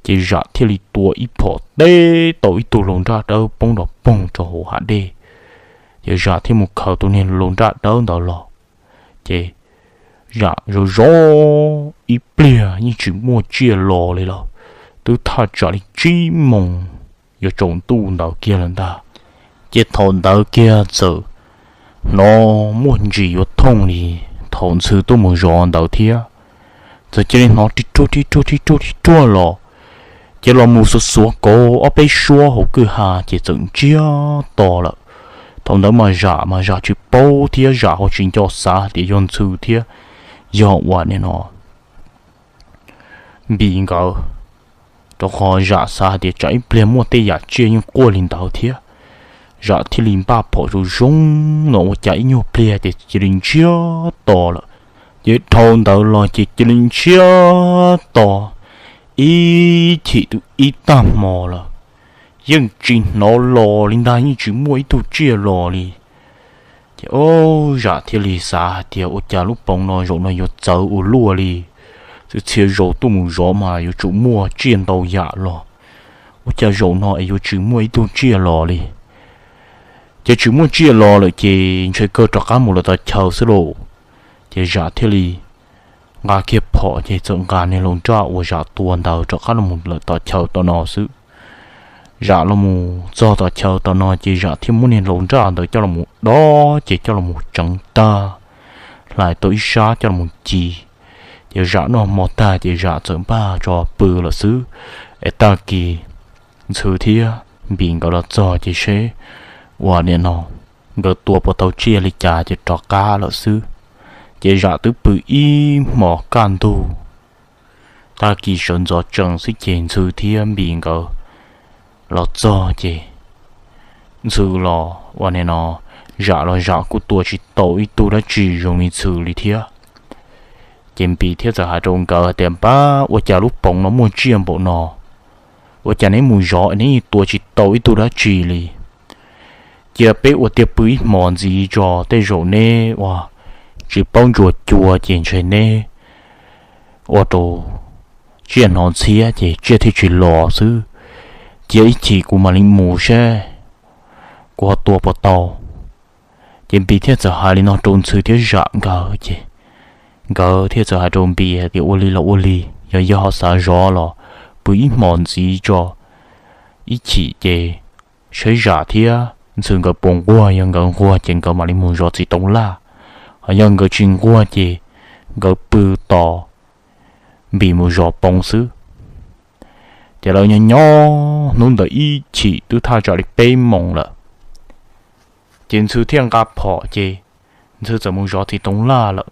ces Zam thiaj li tua ib phom teb tau ib tug laus nraj dawb poob nrov poog rau hauv hav dej. Ces Zam thiaj mus khaws tus niag laus nraj dawb ntawd los, ces Zam zov zov ib pliag yeej tsis muaj tsiaj los li lawm, twb thaj tsam li tsib moos yuav tsaus ntuj ntawd kiag lawm ntag. Ces thaum ntawd kiag txawm hnov muaj ntsis yuav thooj li thaum Ntxhw tuaj mus zov ntawd thiab. Txawm cia li hnov ri ruag ri ruag ri ruag ri ruag los, ces los mus xuav xuav kauv ob peb suab hauv kwj ha ces txawm ntsiag to lawm. Thaum ntawd mas Zam mas Zam tsis paub thiab Zam ho tsis nco xav tias yog Ntxhw thiab yog uas nim no Npis nkawd, rau qhov Zam xav hais tias tsam ib pliag muaj tej yam tsiaj yeej quaj li ntawd thiab. Zam thiaj li npaj phom zoo zoo no ua cas ib nyuag pliag ces cia li ntsiag to lawm. Ces dhau ntawd los ces cia li ntsiag to ib chim twb ib tag hmo lawm, yeej tsis hnov los li ntag, yeej tsis muaj ib tug tsiaj los li. Ces o, Zam thiaj li xav hais tias ua cas lub poov no zaum no yuav txawv ua luaj li, txhia txhia zaus tuaj mus zov mas yuav tsum muaj tsiaj ntau yam los, ua cas zaum no es yuav tsis muaj ib tug tsiaj los li. Ces tsis muaj tsiaj los lawm ces ntshe kawg rov qab mus lawm tom chaw xwb lauj. Ces Zam thiaj li nqa kiag phom ces txawm nqa niag laus nraj uas Zam tua ntawd rov qab los mus lawm tom chaw tom no xwb. Zam los mus txog tom chaw tom no ces Zam thiaj muab niag laus nraj ntawd coj los mus dob ces coj los mus tseev tag, hlais tau ib sab coj los mus ci. Ces Zam noj hmo tag ces Zam txawm npaj tso pw lawm xwb. Es tag kis Ntxhw thiab Npis nkawd los txog ces seb uas nim no nkawd tua puas tau tsiaj li cas ces rov qab lawm xwb. Ces Zam twb pw ib hmos kaj ntug, tag kis sawv ntxov tsees xwb ces Ntxhw thiab Npis nkawd los txog ces Ntxhw los uas nim no Zam los Zam kuj tua tsis tau ib tug dab tsi zoo li Ntxhw li thiab. Ces Npis thiaj txawm hais rau nkawd tias, Npab, ua cas lub poov no muaj tsiaj npaum no? Ua cas neb mus zov neb yeej tua tsis tau ib tug dab tsi li? Cia peb ua tiag pw ib hmos ntxiv tso, tej zaum neb ua tsis paub ntsuas cua ces ntshe neb ua rau tsiaj hnov ntxhiab ces tsiaj thiaj tsis los xwb. Cia ib chim kuv mam li mus seb kuv ho tua puas tau. Ces Npis thiaj txawm hais li no rau Ntxhw thiab Zam nkawd ces nkawd thiaj txawm hais rau Npis hais tias, Ua li los ua li, yog yog ho xav zov los pw ib hmos ntxiv tso, ib chim ces saib Zam thiab Ntxhw nkawd puas nquag, yog nkawd nquag ces nkawd mam li mus zov txiv toov laj, ho yog nkawd tsis nquag ces nkawd pw tos Npis mus zov poov xwb. Ces lawv nyob nyob hnub ntawd ib chim twb thaj tsam li peb moos lawm, ces Ntxhw thiaj nqa phom ces Ntxhw txawm mus zov txiv toov laj lawm,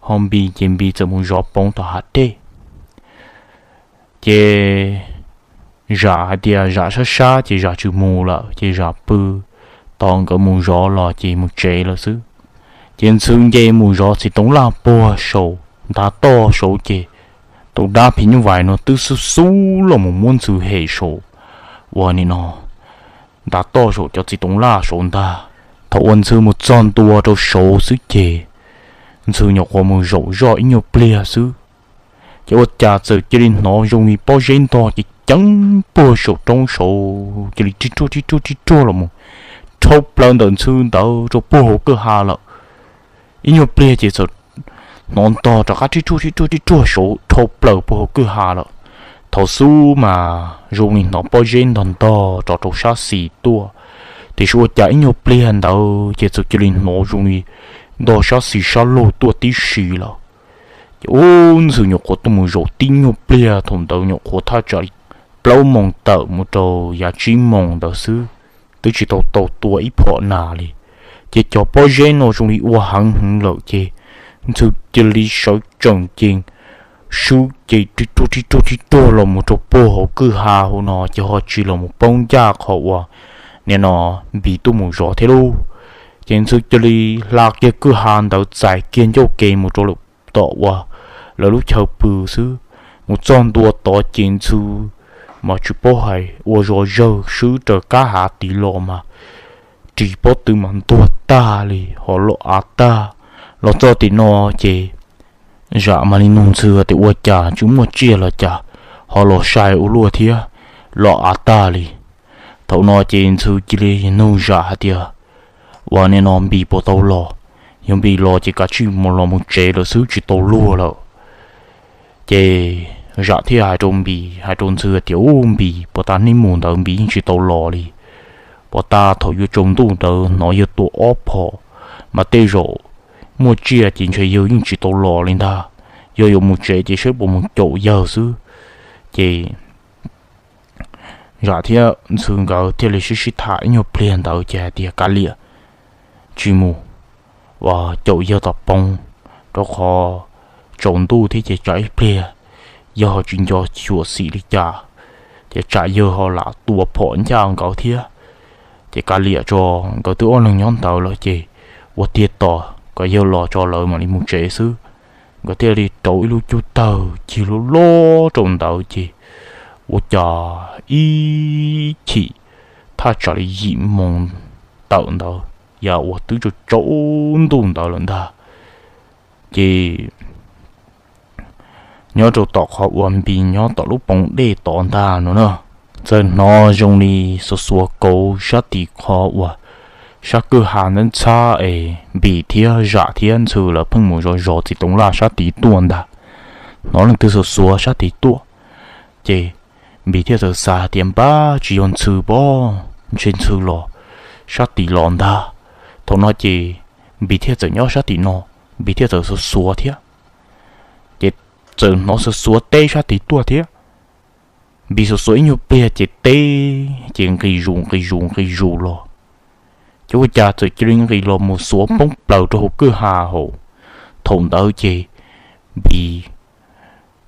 ho Npis ces Npis txawm mus zov poov tom hav dej. Ces Zam hais tias Zam sab sab ces Zam tsis mus lawm ces Zam pw tos nkawd mus zov los ces mus tsev lawm xwb. Ces Ntxhw nce mus zov txiv toov laj puag saum ntav toj saud ces Tus dab phim nyuj vais no twb xub xub los mus muab Ntxhw hem saum uas nim no ntav toj saum cov txiv toov laj saud ntag. Thaum uas Ntxhw mus txog ntua rau saud xwb ces Ntxhw nyuam qhuav mus zaum zoj ib nyuag pliag xwb, ces ua cas txawm cia li hnov zoo li pob zeb ntog ceev ceev puag saum roob saud cia li rib ruag rib ruag rib ruag los mus dhau plaws ntawm Ntxhw ntawd rau puag hauv kwj ha lawm. Ib nyuag pliag ces txawm hnov ntog rov qab rib ruag rib ruag rib ruag saud dhau plaws puag hauv kwj ha lawm. Thaum xub mas zoo li hnov pob zeb ntog ntog rov rau sab xis tuaj, tiam sis ua cas ib nyuag pliag ntawd ces txawm cia li hnov zoo li ntog sab xis sab laug tuaj tib si lawm. Ces ub Ntxhw nyuam qhuav tuaj mus zaum tib nyuag pliag, thaum ntawd nyuam qhuav thaj tsam li plaub moos tawm mus rau yav tsib moos ntawd xwb, twb tsis tau tau tua ib phom nas li. Ces cov pob zeb no zoo li ua heev heev lawm ces Ntxhw cia li sawv tsees ces swb ces rib ruag rib ruag rib ruag los mus rau puag hauv kwj ha hauv no ces ho tsis los mus poob ncaj qhov uas nim no Npis tuaj mus zov thiab lauj. Ces Ntxhw cia li hla kiag kwj ha ntawd txais kiag ncauj ke mus rau lawm tom uas lawv lub chaw pw xwb. Mus txog ntua tod ces Ntxhw mas tsis paub hais ua zog zawg swb raws kab hav tid los mas ris pob tw mas ntuag tag li ho los av tag. Los txog tim no ces Zam mam li nug Ntxhw tias ua cas tsis muaj tsiaj los cas ho los sai ua luaj thiab, los av tag li. Thaum no ces Ntxhw cia li nug Zam hais tias, ua nim no Npis puas tau los? Yog Npis los ces kav tsij mus los mus tsev lawm xwb tsis tau luag lawm. Ces Zam thiaj hais rau Npis, hais rau Ntxhw tias, ub, Npis puag ta hnub mus ntawd Npis yeej tsis tau los li. Puag ta thaum yuav tsaus ntuj ntawd hnov yawg tua ob phom, mas tej zaum muaj tsiaj ces ntshe yawg yeej tsis tau los li ntag. Yog yuav mus tsev ces saib puas mus caum yawg xwb. Ces Zam thiab Ntxhw nkawd thiaj li sib sib tham ib nyuag pliag ntawd ces hais tias, kav liam, tsis mus, ua caum yawg tom poob, rau qhov tsaus ntuj thiab ces tsam ib pliag yawg ho tsis nco xyuam xim li cas, ces tsam yawg ho lam tua phom ncaj nkawd thiab. Ces kav liam tso, nkawd twb ob leeg nyob ntawd lawm ces ua tiag tos kom yawg los tso lawv mam li mus tsev xwb. Nkawd thiaj li rauv ib lub cub tawg cig loj loj rau ntawd ces ua cas ib chim thaj tsam li yim moos tawm ntawd, yav uas twb tsaus tsaus ntuj ntawd lawm ntag, ces nyob rau tom qhov uas Npis nyob tom lub poov dej tod ntag no na, txawm hnov zoo li xuav xuav kauv sab tim qhov uas sab kwj ha ntxhab ntxhab es Npis thiab Zam thiab Ntxhw lawv pheej mus zov zov txiv toov laj sab tid tuaj ntag. Hnov leej twg xuav xuav sab tid tuaj, ces Npis thiaj txawm xav tias npab tsis yog Ntxhw pob, ntshe Ntxhw los sab tid los ntag. Thaum no ces Npis thiaj txawm nyob sab tim no, Npis thiaj txawm xuav xuav thiab, ces txawm hnov xuav xuav teb sab tid tuaj thiab. Npis xuav xuav ib nyuag pliag ces teb ces nqis zus nqis zus nqis zus los, ces ua cas txawm cia li nqis los mus xuav poob plaws rau hauv kwj ha hauv. Thaum ntawd ces Npis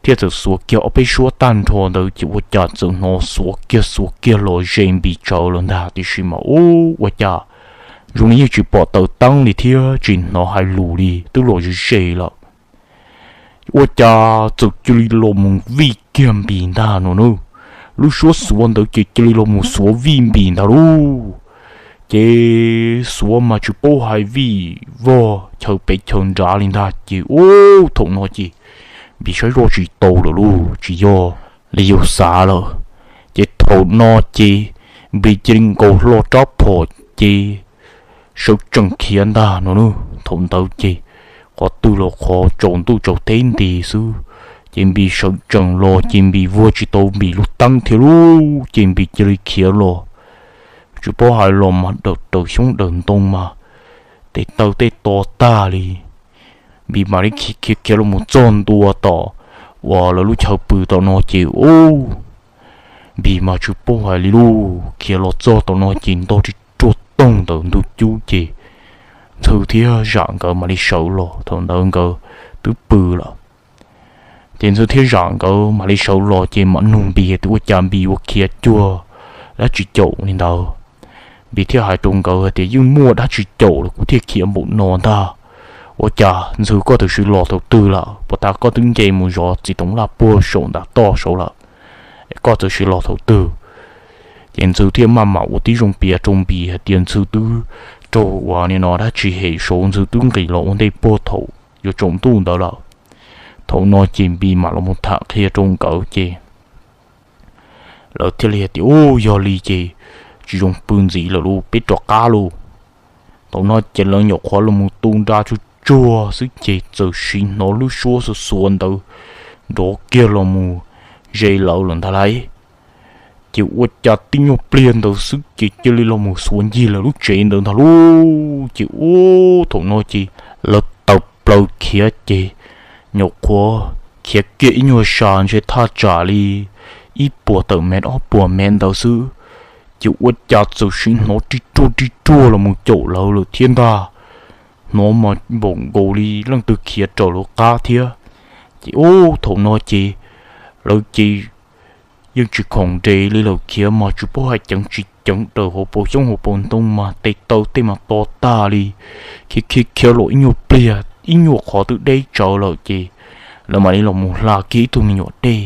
thiaj txawm xuav kiag ob peb suab tag nrho ntawd ces ua cas txawm hnov xuav kiag xuav kiag los ze Npis tsawv lawm ntag, tiam sis mas ub ua cas zoo li yeej tsis pom taws teeb li thiab tsis hnov hais lus li, twb los ze ze lawm. Ua cas txawm cia li los mus vij kiag Npis ntag no na. Lub suab xuav ntawd ces cia li los mus xuav vij Npis ntag lauj. Ces xuav mas tsis paub hais vij vog chaw pem chaw nrad li ntag ces ub thaum no ces Npis saib zoj tsis tau lawm lauj, tsis yog li yus xav lawm. Ces thaum no ces Npis cia li nkaus hlo rab phom ces sawv tsees khiav ntag no na. Thaum ntawd ces qhov twg los qhov tsaus ntuj tsaus teb nti xwb, ces Npis sawv tsees los ces Npis vuag tsis tau Npis lub teeb thiab lauj, ces Npis cia li khiav los. Tsis paub hais los mas daws xyoob daws ntoo mas tes taw tej to tag li. Npis mam li khiav khiav los mus txog ntua tom uas lawv lub chaw pw tom no ces ub, Npis mas tsis paub hais li lauj, khiav los txog tom no ces ntog ris ruag toog ntawm ntug cub ces Ntxhw thiab Zam nkawd mam li sawv los, thaum ntawd nkawd twb pw lawm. Ces Ntxhw thiab Zam nkawd mam li sawv los ces mam nug Npis tias ua cas Npis yuav khiav cuag dab tsi caum li ntawd. Npis thiaj hais rau nkawd hais tias yeej muaj dab tsi caum los kuv thiaj khiav npaum no ntag. Ua cas Ntxhw koj twb sim los thaum twg lawm? Puas tas koj twb nce mus zov txiv toov laj puag saum nram toj saud lawm, koj twb sim los thaum twg? Ces Ntxhw thiaj maj mam ua tib zoo piav rau Npis hais tias Ntxhw twb raug ua li no dab tsi hem saud Ntxhw twb nqis los ua ntej puag thaum yuav tsaus ntuj ntawd lawm. Thaum no ces Npis mam los mus tham qhia rau nkawd ces lawv thiaj li hais tias, Ub, yog li ces tsis zoo pw ntxiv lawm lauj, peb rov qab lauj. Thaum no ces lawv nyuam qhuav los mus tu nra tsuag tsuag xwb ces txawm sim hnov lub suab xuav xuav ntawd nrov kiag los mus ze lawv lawm ntag lauj. Ces ua cas tib nyuag pliag ntawd xwb ces cia li los mus xuav ncig lawv lub tsev ntawd ntag lauj. Ces ub, thaum no ces lawv tawm plaws khiav ces nyuam qhuav khiav kiag ib nyuag sas ntshe thaj tsam li ib puas tawm mev ob puas mev ntawd xwb, ces ua cas txawm sim hnov rib ruag rib ruag los mus caum lawv lawm thiab ntag. Hnov mas npaum nkaus li leej twg khiav raws lawv qab thiab. Ces ub, thaum no ces lawv ces yeej tsis khoom nres li lawm, khiav mas tsis paub hais ceev tsis ceev raws hauv paus xyoob hauv paus ntoo mas tes taw tej mas to tag li. Khiav khiav khiav los ib nyuag pliag ib nyuag qhov twb deb tsawv lawm ces lawv mam li los mus hla kiag ib tug me nyuam dej.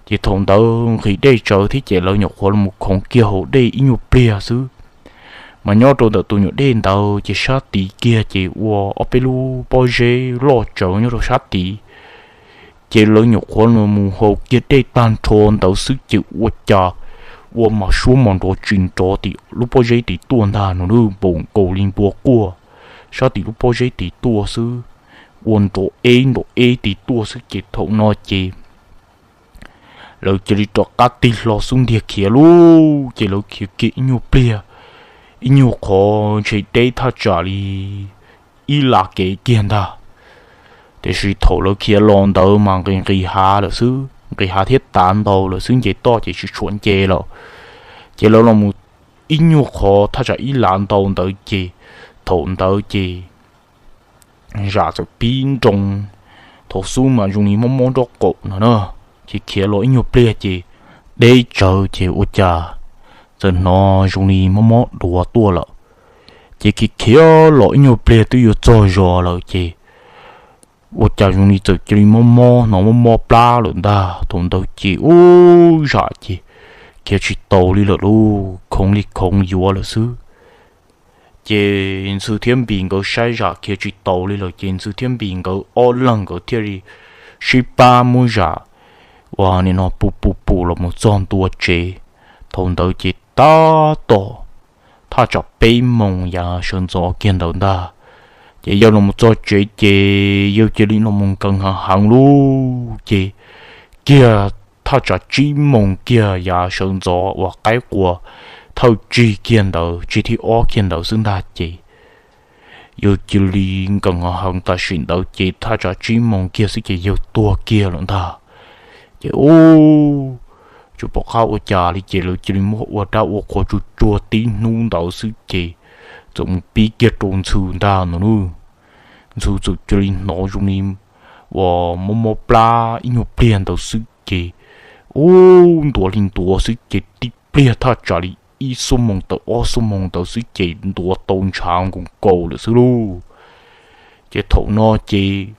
Ces thaum ntawd nqhis dej tsawv thiab ces lawv nyuam qhuav los mus khoov kiag hauv dej ib nyuag pliag xwb. Mas nyob rau ntawm tus nyuam dej ntawd ces sab tid kiag ces ua ob peb lub pob zeb loj tsawv nyob rau sab tid. Ces lawv nyuam qhuav los mus haus kiag dej tag nrho ntawd xwb ces ua cas ua mas suab mas nrov tsis nrov tim lub pob zeb tid tuaj ntag no, npaum nkaus li npua quaj sab tim lub pob zeb tid tuaj xwb. Ua nrov eb nrov eb tid tuaj xwb ces thaum no ces lawv cia li rov qab tig hlo xub ntiag khiav lauj. Ces lawv khiav kiag ib nyuag pliag, ib nyuag qhov ntshe deb thaj tsam li ib las kev kiag ntag. Tiam sis thaum lawv khiav los ntawd mas nqis nqis hav lawm xwb, nqis hav thiab tav ntau lawm xwb, nce toj ces tsis tshua nce lawm. Ces lawv los mus ib nyuag qhov thaj tsam ib las ntau ntawd ces thaum ntawd ces zam txawm pib nroo, thaum xub mas zoo li mob mob nraub qaum no na. Ces khiav los ib nyuag pliag ces deb tsawv ces ua cas txawm hnov zoo li mob mob duav tuaj lawm. Ces khiav khiav los ib nyuag pliag twb yuav txog zos lawm ces ua cas zoo li txawm cia li mob mob, hnov mob mob plab lawm ntag. Thaum ntawd ces ub, zam ces khiav tsis taus li lawm lauj, khoov li khoov yuav lawm xwb. Ces Ntxhw thiab Npis nkawd saib zam khiav tsis taus li lawm ces Ntxhw thiab Npis nkawd ob leeg nkawd thiaj li sib pab muab zam ua nim no pus pus pus los mus txog ntua tsev. Thaum ntawd ces tab tom thaj tsam peb moos yav sawv ntxov kiag ntawd ntag. Ces yawg los mus txog tsev ces yawg cia li los mus nkees heev heev lauj. Ces kiag thaj tsam tsib moos kiag yav sawv ntxov uas qaib qua thawj tsig kiag ntawd, tsig thib ob kiag ntawd xwb ntag ces yawg cia li nkees heev heev tam sim ntawd ces thaj tsam tsib moos kiag xwb ces yawg tuag kiag lawm ntag. Ces ub, tsis pom qab ua cas li ces lawv cia li muab ua dab ua qhua tsuag tsuag tib hnub ntawd xwb ces txawm mus pib kiag rau Ntxhw ntag no nawb. Ntxhw txawm cia li hnov zoo li uas mob mob plab ib nyuag pliag ntawd xwb ces ub, ntuav li ntuav xwb ces tib pliag thaj tsam li ib xuab moos tawm ob xuab moos ntawd xwb ces ntuav tau ntshav nkaus nkaus lawm xwb lauj. Ces thaum no ces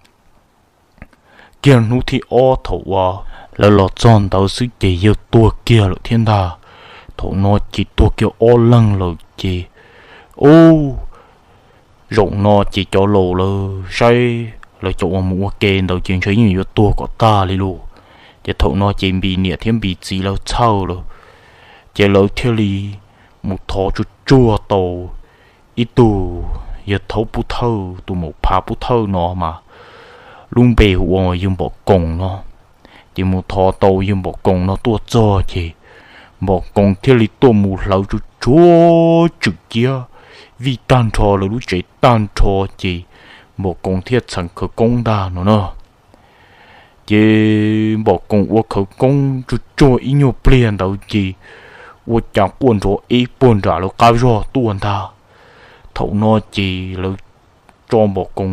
kiag hnub thib ob thaum uas lawv los txog ntawd xwb ces yawg tuag kiag lawm thiab ntag. Thaum no ces tuag kiag ob leeg lawm ces ub, zaum no ces cov laus lawv saib lawv cov uas mus ua ke ntawd ces ntshe yeej yuav tuag kom tag li lauj. Ces thaum no ces Npis niam thiab Npis txiv lawv txhawj lawm, ces lawv thiaj li mus thov tsuag tsuag tau ib tug yawg thaub pub thawj, tus maum phav pub thawj no mas lub npe hu ua yawg Npom Koos no. Ces mus thov tau yawg Npom Koos no tuaj txog ces Npom Koos thiaj li tuaj mus hlawv tsuag tsuag tswm ciab vij tag nrho lawv lub tsev tag nrho ces Npom Koos thiaj txheev khawv koob ntag no na. Ces Npom Koos ua khawv koob tsuag tsuag ib nyuag pliag ntawd ces ua cas quaj nrov eb puag nram lawv qab zog tuaj ntag. Thaum no ces lawv tso Npom Koos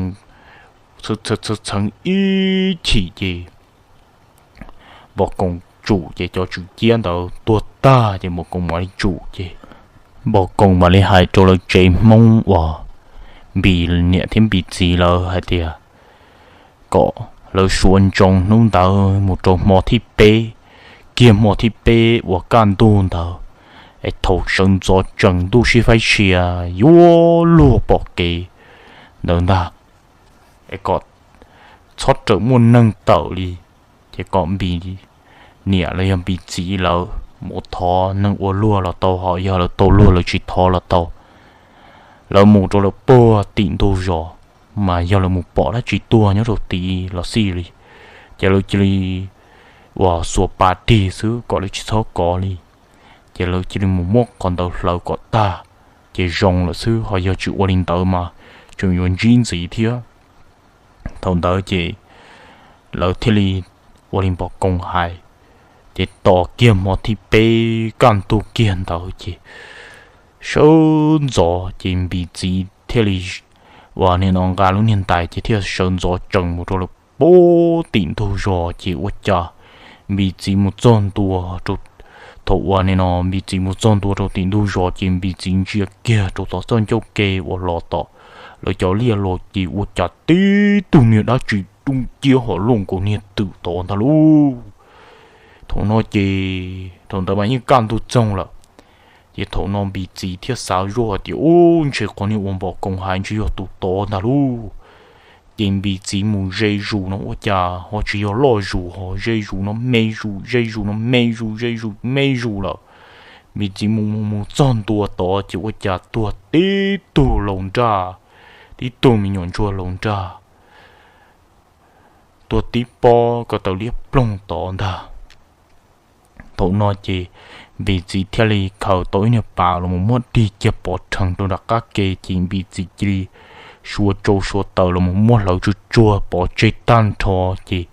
txheev ib chim ces Npom Koos tsum ces cov tswm ciab ntawd tuag tag ces Npom Koos mam li tsum ces Npom Koos mam li hais rau lawv tsev Hmoob uas Npis niam thiab Npis txiv lawv hais tias kom lawv suav ntsoov hnub ntawd mus rau hmo thib peb, kiag hmo thib peb uas kaj ntug ntawd, es thaum sawv ntxov tsees ntuj sib faib sia yuav luag pom kev ntawd ntag, es kom txhob rawm muaj neeg tawm li. Ces kom Npis niam los yog Npis txiv lawv mus thov neeg ua luag los tau, ho yog lawv tau luag lawv tsis thov los tau. Lawv mus rau lawv puag tim ntug zos, mas yog lawv mus pom dab tsi tuag nyob rau tid los xij li, ces lawv cia li uas xuas pas dig xwb kom lawv tsis txhob kov li. Ces lawv cia li mus muab qhov ntawd hlawv kom tag, ces zoo lawm xwb, ho yog tsis ua li ntawd mas tseem yuav ntsib ntxiv thiab. Thaum ntawd ces lawv thiaj li ua li npom koos hais, ces tos kiag hmo thib peb kaj ntug kiag ntawd ces sawv ntxov ces Npis txiv thiaj li uas nim no nqa lub niag ntais ces thiaj sawv ntxov tsees mus rau lawv puag tim ntug zos ces ua cas Npis txiv mus txog ntua rau, thaum uas nim no Npis txiv mus txog ntua rau tim ntug zos ces Npis txiv ntsia kiag rau tom txoj ncauj ke uas los tom lawv cov liaj los ces ua cas tib tug niag dab tsi dub nciab ho luaj nkaus niag twm tod ntag lauj. Thaum no ces thaum ntawd mas yeej kaj ntug txoog lawm, ces thaum no Npis txiv thiaj xav zoj hais tias, Ub, ntshe qhov niag uas npom koos hais ntshe yog tus tod ntag lauj. Ces Npis txiv mus ze zus no ua cas ho tsis yog loj zus, ho ze zus no me zus, ze zus no me zus, ze zus me zus lawm. Npis txiv mus mus mus txog ntua tod ces ua cas tuag tib tug laus nraj, tib tug me nyuam ntsuag laus nraj, tuag tib pob ko taw liab ploog tod ntag. Thaum no ces Npis txiv thiaj li khaws tau ib niag pas los mus muab dig kiag pov rhees rau nram qab ke ces Npis txiv cia li suav tsau suav taws los mus muab hlawv tsuag tsuag pov tseg tag nrho ces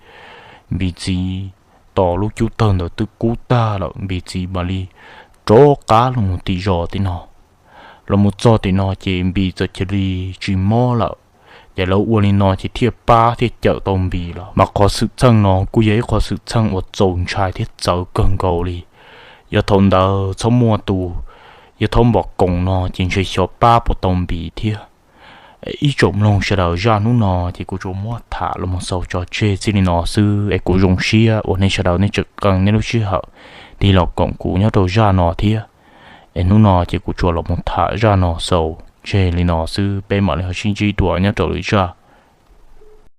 Npis txiv tos lub cub tawg ntawd twb kub tag lawm, Npis txiv mam li rov qab los mus tim zos tim no. Los mus txog tim no ces Npis txawm cia li tsis mob lawm. Ces lawv ua li no ces thiaj pab thiaj cawm tau Npis lawm. Mas qhov xwm txheej no kuj yog ib qhov xwm txheej uas txaus ntshai thiab txawv kawg nkaus li. Yog thaum ntawd txhob muaj tus yawg thaub npom koos no ces ntshe xyov pab puas tau Npis thiab. Ib tsoom mloog sawv daws, zaj hnub no ces kuv tsuas muab tham los mus xaus tso tseg txij li no xwb es kuv zoo siab uas nej sawv daws nej tseem qee nej lub sij hawm tig los koom kuv nyob rau zaj no thiab. Es hnub no ces kuv tsuas los mus tham zaj no xaus tseg li no xwb, peb mam li ho sib ntsib dua nyob rau lwm zaj.